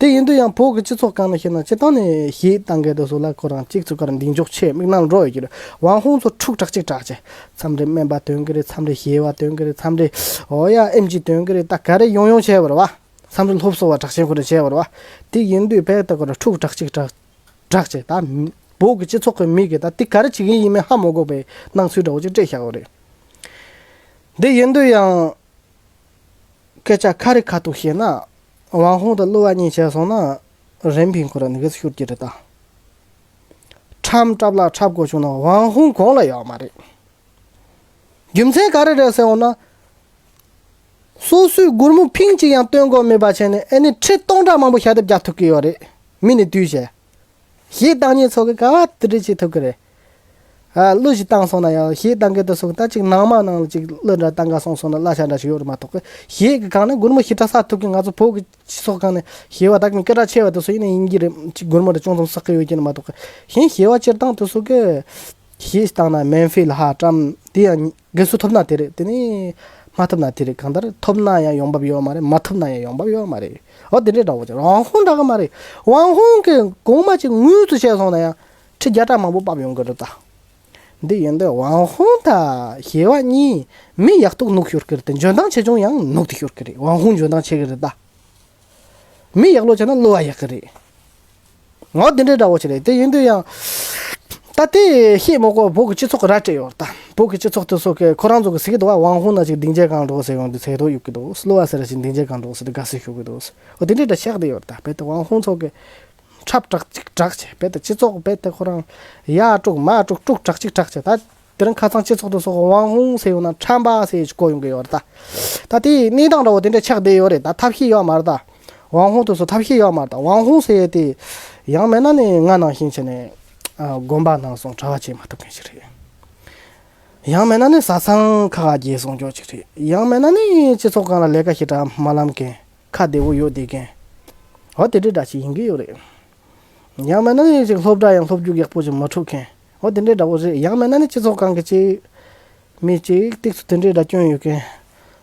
དེ་ཡིན་དུས་ཡང་བོད་ཀྱི་སྤྱི་ཚོགས་སྒང་ནས་བཤད་ན་སྤྱིར་བཏང་ནས་ཞེད་བཏང་མཁན་དེ་ཚོ་ལ་ཁོ་རང་གཅིག་ཚུགས་ཀར་མདུན་ཅོག་ཆེ་མིག་ནང་འགྲོ་ཡོད་ཀྱི་རེད། ཝང་ཧུང་ཚོ་འཁྲུག་དྲག་གཅིག་དྲག་ཆེ། མཚམས་རེ་སྨན་པ་དོན་གི་རེད། མཚམས་རེ་ཞེ་བ་དོན་གི་རེད། མཚམས་རེ་ཨོ་ཡ་ཨེམ་ཆི་དོན་གི་རེད། ད་ག་རེ་ཡོང་ཡོང་བྱས་པ་རེད་བ། མཚམས་རེ་སློབ་གསོ་བ་དྲག་ཆེན་ཁོ་རེ་བྱས་པ་རེད་བ། དེ་ཡིན་དུས་བས་ད་ཁོ་རང་འཁྲུག་དྲག་གཅིག་དྲག་དྲག་ཆེ། ད་བོད་ཀྱི་སྤྱི་ཚོགས་ཀྱི་མི་གིས་ད་དེ་ག་རེ་བྱེད་ཀྱི་ཡིན་མིན་ཧ་མ་གོ་བའི་སྣང་ཚུལ་འདྲ་བོ་ཅིག་སྤྲད་བཞག་ཡོད་རེད། འདི་ཡིན་དུས་ཡང་སྐད་ཆ་ཁ་རི་ཁ་ཐུག་བཤད་ན། ཝང་ཧུང་དང་གླུ་བ་གཉིས་བྱས་སོང་ན་རིམ་བཞིན་ཁོ་ར་ནི་གེ་སུ་ཤོར་གྱི་རེད་ད། འཁྲབ་འཁྲབ་ལ་འཁྲབ་དགོས་བྱུང་ན་ཝང་ཧུང་གོང་ལ་ཡོད་མ་རེད། རྒྱུ་མཚན་ག་རེ་རེད་ཟེར་འོང་ན། སོ་སོའི་སྒོར་མོ་ཕིང་གཅིག་ཡང་སྟོན་དགོས་མེད་པ་བྱས་ནས་ཨེ་ནི་ཁྲི་སྟོང་ཕྲག་མང་པོ་ཞབས་འདེགས་རྒྱག་ཐུབ་ཀྱི་ཡོད་རེད། མི་ནི་དུས་བྱས། གཞས་བཏང་མཁན་ཚོ་གི་ག་བ་དེ་འདྲ་བྱེད་ཐུབ་ཀྱི་རེད། ཨ། གླུ་ཞིག་བཏང་སོང་ན་ཡང་གཞས་བཏང་མཁན་དེ་ཚོ་གི་ད་ཅིག་ནང་མ་ནང་ལ་ཅིག་གླུ་འདྲ་བཏང་ག་སོང་སོང་ན་གླ་ཆ་འདྲ་ཞིག་ཡོད་རེད་མ་གཏོགས་གི། གཞས་གི་སྒང་ནས་སྒོར་མོ་ཞེ་དྲག་བསགས་ཐུབ་ཀྱི། ང་ཚོ་བོད་ཀྱི་སྤྱི་ཚོགས་སྒང་ནས་གཞས་པ་དག་མི་སྐད་གྲགས་ཆེ་བ་དེ་ཚོ་ཡིན་ན་ཡིན་གྱི་རེད། ཅིག་སྒོར་མོ་འདྲ་ཅུང་ཙམ་བསགས་ཀྱི་ཡོད་ཀྱི་ནི་མ་གཏོགས་གི། གཞན་གཞས་པ་སྤྱིར་བཏང་དེ་ཚོ་གི་གཞས་བཏང་ན་མན་ཧྥི་ལ་ཧ་ཀྲམ་དེ་ཡང་། དགེ་སུ་ཐོབ་ན་དེ་རེད། དེ་ནི་མ་ཐོབ་ན་དེ་རེད། གང་ལྟར་ཐོབ་ན་ཡང་ཡོང་འབབ་ཡོད་མ་རེད། མ་ཐོབ་ན་ཡང་ཡོང་འབབ་ཡོད་མ་རེད། འོ་དེ་འདྲའི་འདྲ་བོ་ཅིག་ཝང་ཧུང་འདྲ་གི་མ་རེད། ཝང་ཧུང་གི་གོང་མ་ཅིག་དངུལ་དུ་བྱས་སོང་ན་ཡང་ཁྲི་བརྒྱ་ཕྲག་མང་པོ་འབབ་ཡོང་གི་རེད་ད། འདི་ཡིན་དུས་ཝང་ཧུང་དང་གཞས་པ་གཉིས་མི་ཡག་ཐོག་ནུག་ཤོར་གི་རེད་དེ། འཇོན་ཐང་ཆེ་ཆུང་ཡང་ནུག་དེ་ཤོར་གི་རེད། ཝང་ཧུང་འཇོན་ཐང་ཆེ་གི་རེད་ད། མི་ཡག་ལོ་བྱས་ན་གླུ་བ་ཡག་གི་རེད། ངོ་དེ་འདྲའི་འདྲ་བོ་ཅིག་རེད། དེ་ཡིན་དུས་ཡང་། ད་དེ་བཤད་མ་དགོས། བོད་ཀྱི་སྤྱི་ཚོགས་ཀྱི་ར་སྤྲད་ཡོད་ད། བོད་ཀྱི་སྤྱི་ཚོགས་དེ་ཚོ་གི་ཁོ་རང་ཚོ་གི་ཟེར་གི་འདུག་བ། ཝང་ཧུང་ན་ཅིག་སྡིངས་ཆའི་སྒང་འགྲོ་ཟེར་ཡོང་དུས་ཚེ་ཐོག་གཡུག་གི་འདུག་གླུ་བ་ཟེར་ཅིག་སྡིངས་ཆའི་སྒང་འགྲོ་ཟེར་དུས་དགའ་བསུ་ཞུ་གི་འདུག་འོ་དེ་འདྲའི་འདྲ་ཆགས་བསྡད་ཡོད་ད། རྦད་དེ་ཝང་ཧུང་ཚོ་གི་འཁྲབ་དྲག་ཅིག་དྲག་བྱས། རྦད་དེ་སྤྱི་ཚོགས་རྦད་དེ་ཁོ་རང་ཡར་དཀྲུག་མར་དཀྲུག་དཀྲུག་དྲག་ཅིག་དྲག་བྱས་ད། དེ་རིང་ཁ་སང་སྤྱི་ཚོགས་དེ་ཚོ་ཝང་ཧུང་ཟེར་ཡོང་ན་ཁྲམ་པ་ཟེར་ཅིག་གོ་ཡོང་གི་ཡོད་རེད་ད། ད་དེའི་གནས་སྟངས་འདྲ་བོ་དེ་འདྲ་ཆགས་བསྡད་ཡོད་རེད་ད། ཐབས་ཤེས་ཡོད་མ་རེད་ད། ཝང་ཧུང་དེ་ཚོ་ཐབས་ཤེས་ཡོད་མ་རེད་ད། ཝང་ཧུང་ཟེར་ཡས་དེ་ཡང་མིན་ན་ནི་ང་ནང་བཞིན་བྱས་ནས། ཨ། དགོན་པ་ནང་སོང་གྲྭ་བ་བྱེད་མ་ཐུབ་མཁན་ཞིག་རེད། ཡང་མིན་ན་ནི་བཟའ་ཚང་ཁ་ཁ་རྒྱལ་སོང་རྒྱུ་ཅིག་རེད། ཡང་མིན་ན་ནི་སྤྱི་ཚོགས་སྒང་ལ་ལས་ཀ་ཞེ་དྲག་མ་ལམ་མཁན། ཁ་བདེ་བོ་ཡོད་བསྡད་མཁན། འོ་དེ་འདྲའི་འདྲ་ཞིག་ཡིན་གི་ཡོད་རེད། ཡང་མིན་ན་ནི་ཅིག་སློབ་གྲྭ་ཡང་སློབ་རྒྱུགས་ཡག་པོ་ཅིག་མ་འཁྲུག་མཁན། འོ་དེ་འདྲའི་འདྲ་བོ་རེད། ཡང་མིན་ན་ནི་སྤྱི་ཚོགས་སྒང་གི་ཅིག་མི་ཅིག་ཏིག་ཙམ་དེ་འདྲའི་འདྲ་སྐྱོན་ཡོད་མཁན།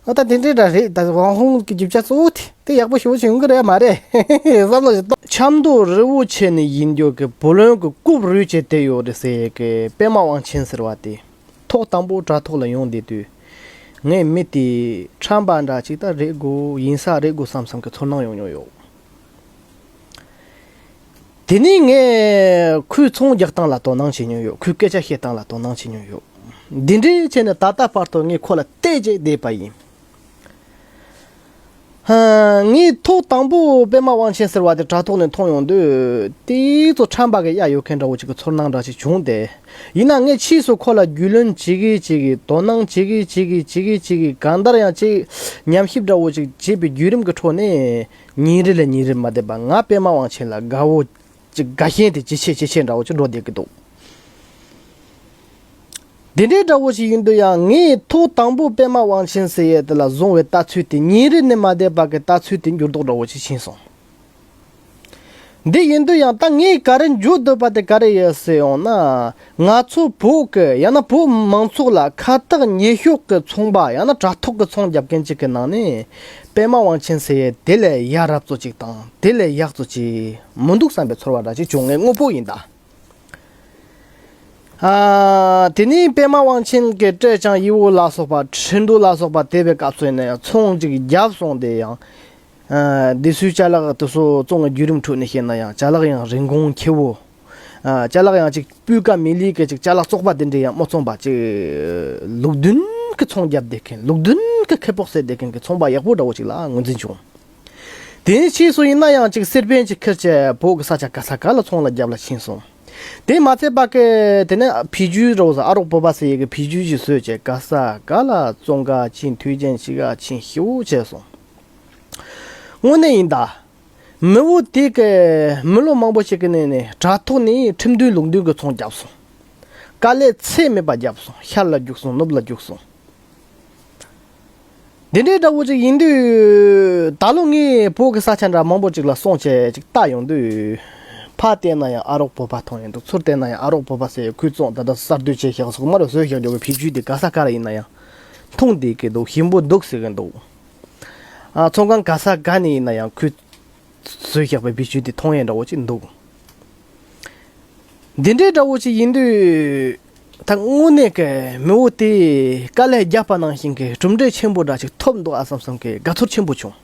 འོ་ད་དེ་འདྲའི་འདྲ་རེད། ད་ཝང་ཧུང་གི་རྒྱུ་ཆ་གཙོ་བོ་དེ་དེ་ཡག་པོ་ཞེ་པོ་ཅིག་ཡོང་གི་རེད་མ་རེད་བསམ་བློ་ཞིག་གཏོང་། ཆབ་མདོ་རི་བོ་ཆེ་ནས་ཡིན་རྒྱུ་གི་བུ་ལོན་གི་རྐུབ་རུས་བྱས་བསྡད་ཡོད་རེད་ཟེར་གི་པད་མ་དབང་ཆེན་ཟེར་བ་དེ། ཐོག་དང་པོ་དྲ་ཐོག་ལ་ཡོང་བསྡད་དུས། ངས་མི་དེ་ཁྲམ་པ་འདྲ་ཅིག་ད་རེད་དགོས། ཡིན་ས་རེད་དགོས་བསམ་བསམ་གི་ཚོར་སྣང་ཡོང་མྱོང་ཡོད། དེ་ནས་ངས་ཁོའི་ཚོང་རྒྱག་སྟངས་ལ་དོ་སྣང་བྱེད་མྱོང་ཡོད། ཁོའི་སྐད་ཆ་བཤད་སྟངས་ལ་དོ་སྣང་བྱེད་མྱོང་ཡོད། འདི་འདྲའི་བྱས་ནས་ད་ལྟ་བར་དུ་ངས་ཁོ་ལ་བལྟས་བྱས་བསྡད་པ་ཡིན། ཧ། ངས་ཐོག་དང་པོ་པད་མ་དབང་ཆེན་ཟེར་བ་དེ་དྲ་ཐོག་ནས་མཐོང་ཡོང་དུས། དེ་ཚོ་ཁྲམ་པ་གི་གཡའ་ཡོད་མཁན་འདྲ་བོ་ཅིག་གི་ཚོར་སྣང་འདྲ་ཅིག་བྱུང་སྟེ། ཡིན་ན་ངས་ཕྱིས་སུ་ཁོ་ལ་རྒྱུས་ལོན་བྱེད་གི་བྱེད་གི་དོ་སྣང་བྱེད་གི་བྱེད་གི་བྱེད་གི་བྱེད་གི་གང་ལྟར་ཡང་ཅིག་ཉམས་ཞིབ་འདྲ་བོ་ཅིག་བྱེད་པའི་བརྒྱུད་རིམ་གི་ཁྲོད་ནས། ཉིན་རེ་ལ་ཉིན་རེ་མ་བསྡད་པ་ང་པད་མ་དབང་ཆེན་ལ་དགའ་བོ་ཅིག་དགའ་ཞེན་དེ་ཇེ་ཆེ་ཇེ་ཆེ་འདྲ་བོ་ཅིག་འགྲོ་བསྡད་ཀྱི་འདུག་དེ་འདྲའི་འདྲ་བོ་ཞིག་ཡིན་དུས་ཡང་ངས་ཐོག་དང་པོ་པད་མ་དབང་ཆེན་ཟེར་ཡས་དེ་ལ་བཟུང་བའི་ལྟ་ཚུལ་དེ་ཉིན་རེ་ནས་མ་བསྡད་པ་གི་ལྟ་ཚུལ་དེ་འགྱུར་ལྡོག་འདྲ་བོ་ཞིག་ཕྱིན་སོང་། འདི་ཡིན་དུས་ཡང་ད་ངས་ག་རེ་འཇུ་འདོད་པ་དེ་ག་རེ་ཡོད་ཟེར་ཡོང་ན། ང་ཚོ་བོད་ཀྱི་ཡང་ན་བོད་མང་ཚོགས་ལ་ཁ་བཏགས་ཉེ་ཤོས་ཀྱི་ཚོང་པ་ཡང་ན་དྲ་ཐོག་གི་ཚོང་རྒྱབ་མཁན་ཅིག་གི་ནང་ནས་པད་མ་དབང་ཆེན་ཟེར་ཡས་དེ་ལས་ཡ་རབས་ཚོ་ཅིག་དང་དེ་ལས་ཡག་ཚོ་ཅིག་མི་འདུག་བསམ་པའི་ཚོར་བ་འདྲ་ཅིག་བྱུང་། ངས་དངོས་པོ་ཡིན་ད། ཨ། དེ་ནས་པད་མ་དབང་ཆེན་གྱི་ཀྲེ་ཅང་ཡི་བོ་ལ་སོགས་པ། ཁྲི་འདུ་ལ་སོགས་པ་དེ་བའི་སྐབས་སུ་ཡིན་ན་ཡང་ཚོང་ཅིག་བརྒྱབ་སོང་དེ་ཡང་། ཨ། དེ་ཚོའི་ཅ་ལག་དེ་ཚོ་བཙོང་བའི་བརྒྱུད་རིམ་ཁྲོད་ནས་བཤད་ན་ཡང་ཅ་ལག་ཡང་རིན་གོང་ཆེ་བོ། ཨ། ཅ་ལག་ཡང་ཅིག་སྤུས་ཀ་མི་ལེགས་ཀྱི་ཅིག་ཅ་ལག་བཙོག་པ་དེ་འདྲ་ཡང་མ་བཙོང་པ་ཅིག་ལུགས་མཐུན་གྱི་ཚོང་རྒྱབ་བསྡད་མཁན། ལུགས་མཐུན་གྱི་ཁེ་སྤོགས་བསད་བསྡད་མཁན་གྱི་ཚོང་པ་ཡག་པོ་འདྲ་བོ་ཅིག་ལ་ངོས་འཛིན་བྱུང་། དེའི་ཕྱིས་སུ་ཡིན་ན་ཡང་ཅིག་སེར་པན་ཅིག་ཁྱེར་བྱས་བོད་ཀྱི་ས་ཆ་ག་ས་ག་ལ་ཚོང་ལ་རྒྱབ་ལ་ཕྱིན་སོང་། དེ་མ་ཚད་པ་གི་དེ་ནས་བེད་སྤྱོད་རོགས་ས་ཨ་རོགས་བོད་པ་ཟེར་ཡས་ཀྱི་བེད་སྤྱོད་ཅིག་བཟོས་བྱས་ག་ས་ག་ལ་བཙོང་ག་ཕྱིན། དུས་ཆེན་ཞིག་ག་ཕྱིན་ཞེ་པོ་བྱས་སོང་། དངོས་གནས་ཡིན་ད། མི་བོ་དེ་གི་མི་ལོ་མང་པོ་ཞིག་གི་ནང་ནས་དྲ་ཐོག་ནས་ཁྲིམས་མཐུན་ལུགས་མཐུན་གྱི་ཚོང་བརྒྱབ་སོང་། དཀའ་ལས་ཚད་མེད་པ་བརྒྱབ་སོང་། ཤར་ལ་རྒྱུགས་སོང་། ནུབ་ལ་རྒྱུགས་སོང་། འདི་འདྲའི་འདྲ་བོ་ཅིག་ཡིན་དུས། ད་ལོ་ངས་བོད་ཀྱི་ས་ཆ་འདྲ་མང་པོ་ཅིག་ལ་སོང་བྱས་ཅིག་བལྟ་ཡོང་དུས། ཕར་བལྟས་ན་ཡང་ཨ་རོགས་བོད་པ་མཐོང་ཡོང་འདུག་ཚུར་བལྟས་ན་ཡང་ཨ་རོགས་བོད་པ་ཟེར་ཁོས་བཙོང་ད་ལྟ་གསར་གཏོད་བྱས་བཞག་སོགས་མར་བཟོས་བཞག་འགྲོ་གི་བེད་སྤྱོད་དེ་ག་ས་ག་ར་ཡིན་ན་ཡང་མཐོང་བསྡད་ཀྱི་འདུག་ཞིམ་པོ་འདུག་ཟེར་གྱི་འདུག་ཨ། ཚོང་ཁང་ག་ས་ག་ནས་ཡིན་ན་ཡང་ཁོས་བཟོས་བཞག་པའི་བེད་སྤྱོད་དེ་མཐོང་ཡས་འདྲ་བོ་ཅིག་འདུག་འདི་འདྲའི་འདྲ་བོ་ཅིག་ཡིན་དུས། ད་དངོས་གནས་ཀྱི་མི་བོ་དེས་དཀའ་ལས་བརྒྱབ་པ་ནང་བཞིན་གྱི་གྲུབ་འབྲས་ཆེན་པོ་འདྲ་ཅིག་ཐོབ་འདུག་ཨ་བསམ་བསམ་གྱི་དགའ་ཚོར་ཆེན་པོ་བྱུང་།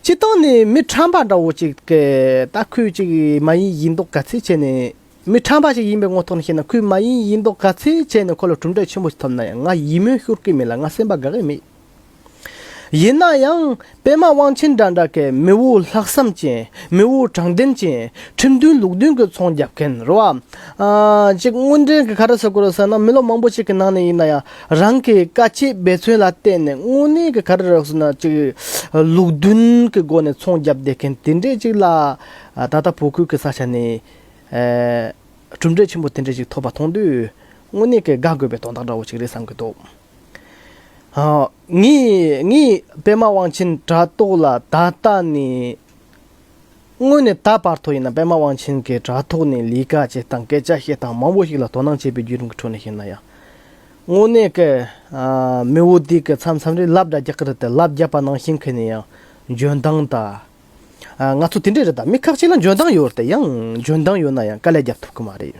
སྤྱིར་བཏང་ནས་མི་ཁྲམ་པ་འདྲ་བོ་ཅིག་གི་ད་ཁོས་ཅིག་མ་ཡིན་ཡིན་མདོག་ག་ཚད་བྱས་ནས་ མི་ཁྲམ་པ་ཞིག་ཡིན་པའི་ངོ་ཐོག་ནས་བཤད་ན། ཁོས་མ་ཡིན་ཡིན་མདོག་ག་ཚད་བྱས་ནས་ཁོ་ལ་གྲུབ་འབྲས་ཆེན་པོ་ཞིག་ཐོབ་ན་ཡང་ང་ཡིད་སྨོན་ཤོར་གི་མེད་ལ། ང་སེམས་པ་དགའ་གི་མེད། ཡིན་ན་ཡང་པད་མ་དབང་ཆེན་འདྲ་འདྲ་གི་མི་བོ་ལྷག་བསམ་ཅན། མི་བོ་དྲང་བདེན་ཅན། ཁྲིམས་མཐུན་ལུགས་མཐུན་གྱི་ཚོང་རྒྱབ་མཁན་རེད་བ། ཨ་ཅིག་དངོས་འབྲེལ་གྱི་ག་རེ་ཟེར་དགོས་རེད་ཟེར་ན། མི་ལོ་མང་པོ་ཞིག་གི་ནང་ནས་ཡིན་ན་ཡང་རང་གི་དཀའ་སྤྱད་འབད་བརྩོན་ལ་བརྟེན་ནས་དངོས་གནས་ཀྱི་ག་རེ་རེད་ཟེར་ན། ཅིག་ལུགས་མཐུན་གྱི་སྒོ་ནས་ཚོང་རྒྱབ་བསྡད་མཁན་དེ་འདྲས་ཅིག་ལ། ཨ་ད་ལྟ་བོད་ཁུལ་གྱི་ས་ཆ་ནས་ཨ་གྲུབ་འབྲས་ཆེན་པོ་དེ་འདྲས་ཅིག་ཐོབ་པ་མཐོང་དུས་དངོས་གནས་ཀྱི་དགའ་དགོས་པའི་དོན་དག་འདྲ་བོ་ཅིག་རེད་བསམ་གྱི་འདུག་ཨ་ངས་ངས་པད་མ་དབང་ཆེན་དྲ་ཐོག་ལ་ད་ལྟ་ནས། དངོས་གནས་ད་བར་དུ་ཡིན་ན་པད་མ་དབང་ཆེན་གྱི་དྲ་ཐོག་ནས་ལས་ཀ་བྱེད་སྟངས། སྐད་ཆ་བཤད་སྟངས། མང་པོ་ཞིག་ལ་དོ་སྣང་བྱས་པའི་བརྒྱུད་རིམ་གྱི་ཁྲོད་ནས་བཤད་ན་ཡང་། དངོས་གནས་ཀྱི་ཨ་མི་བོ་དེ་གི་མཚམས་མཚམས་རེ་ལབ་འདྲ་རྒྱག་གི་རེད་དེ། ལབ་རྒྱབ་པ་ནང་བཞིན་གྱི་ནས་ཡང་འཇོན་ཐང་དང་། ཨ་ང་ཚོ་དེ་འདྲས་རེད་ད། མི་ཁག་ཅིག་ལ་འཇོན་ཐང་ཡོད་རེད་དེ། ཡང་འཇོན་ཐང་ཡོད་ན་ཡང་དཀའ་ལས་རྒྱབ་ཐུབ་ཀྱི་མ་རེད།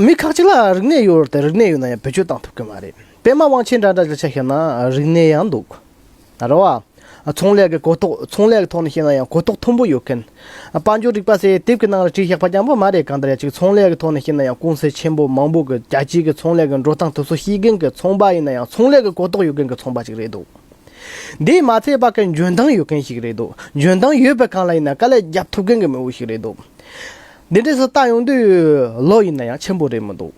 མི་ཁག་ཅིག་ལ་རིག་གནས་ཡོད་རེད་དེ། རིག་གནས་ཡོད་ན་ཡང་བེད་སྤྱོད་བཏང་ཐུབ་ཀྱི་མ་རེད། པད་མ་དབང་ཆེན་འདྲ་འདྲ་ཅིག་ཆ་བཞག་ན་རིག་གནས་ཡང་འདུག་རེད་བ། ཚོང་ལས་ཀྱི་གོ་རྟོགས། ཚོང་ལས་ཀྱི་ཐོག་ནས་བཤད་ན་ཡང་གོ་རྟོགས་མཐོན་པོ་ཡོད་མཁན། དཔལ་འབྱོར་རིག་པ་ཟེར་དེབ་ཀྱི་ནང་ལ་བྲིས་བཞག་པ་རྐྱང་པོ་མ་རེད། གང་ལྟར་ཡང་ཅིག་ཚོང་ལས་ཀྱི་ཐོག་ནས་བཤད་ན་ཡང་ཀུང་སི་ཆེན་པོ་མང་པོ་གི་རྒྱལ་སྤྱིའི་གི་ཚོང་ལས་ཀྱི་འགྲོ་སྟངས་དེ་ཚོ་ཤེས་མཁན་གྱི་ཚོང་པ་ཡིན་ན་ཡང་ཚོང་ལས་ཀྱི་གོ་རྟོགས་ཡོད་མཁན་གྱི་ཚོང་པ་ཅིག་རེད་འདུག་འདིས་མ་ཚད་པ་གི་འཇོན་ཐང་ཡོད་མཁན་ཞིག་རེད་འདུག་འཇོན་ཐང་ཡོད་པའི་སྒང་ལ་ཡིན་ན་དཀའ་ལས་རྒྱབ་ཐུབ་མཁན་གྱི་མི་བོ་ཞིག་རེད་འདུག་འདི་འདྲས་སུ་བལྟ་ཡོང་དུས་ལོ་ཡིན་ན་ཡང་ཆེན་པོ་རེད་མི་འདུག་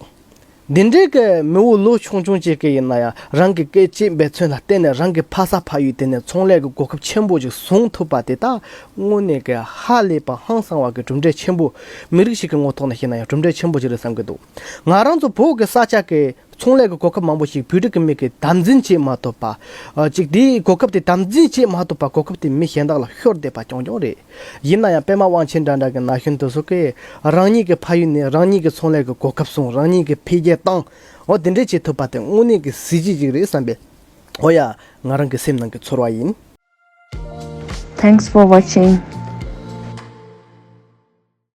འདི་འདྲའི་གི་མི་བོ་ལོ་ཆུང་ཆུང་ཅིག་གི་ཡིན་ན་ཡང་རང་གི་སྐད་ཅིག་འབད་བརྩོན་ལ་བརྟེན་ནས་རང་གི་ཕ་ས་ཕ་ཡུལ་དེ་ནས་ཚོང་ལས་ཀྱི་གོ་སྐབས་ཆེན་པོ་ཅིག་བཟུང་ཐུབ་པ་དེ་དག་དངོས་གནས་ཀྱི་ཧ་ལས་པ་ཧང་སང་བ་གི་གྲུབ་འབྲས་ཆེན་པོ། མི་རིགས་ཤིག་གི་ངོ་ཐོག་ནས་བཤད་ན་ཡང་གྲུབ་འབྲས་ཆེན་པོ་ཅིག་རེད་བསམ་གྱི་འདུག་ང་རང་ཚོ་བོད་ཀྱི་ས་ཆ་གི་ཚོང་ལས་ཀྱི་གོ་སྐབས་མང་པོ་ཞིག་བོད་རིགས་ཀྱི་མི་གིས་དམ་འཛིན་བྱེད་མ་ཐུབ་པ། ཨ་ཅིག་དེའི་གོ་སྐབས་དེ་དམ་འཛིན་བྱེད་མ་ཐུབ་པ། གོ་སྐབས་དེ་མི་གཞན་དག་ལ་ཤོར་བསྡད་པ་རྐྱང་རྐྱང་རེད། ཡིན་ན་ཡང་པད་མ་དབང་ཆེན་འདྲ་འདྲ་གི་ན་གཞོན་དེ་ཚོ་གིས་རང་ཉིད་ཀྱི་ཕ་ཡུལ་ནས་རང་ཉིད་ཀྱི་ཚོང་ལས་ཀྱི་གོ་སྐབས་བཟུང་། རང་ཉིད་ཀྱི་འཕེལ་རྒྱས་བཏང་། འོ་དེ་འདྲས་བྱེད་ཐུབ་པ་དེ་དངོས་གནས་ཀྱི་གཟི་བརྗིད་ཅིག་རེད་བསམ་པས། འོ་ཡ། ང་རང་གི་སེམས་ནང་གི་ཚོར་བ་ཡིན། Thanks for watching.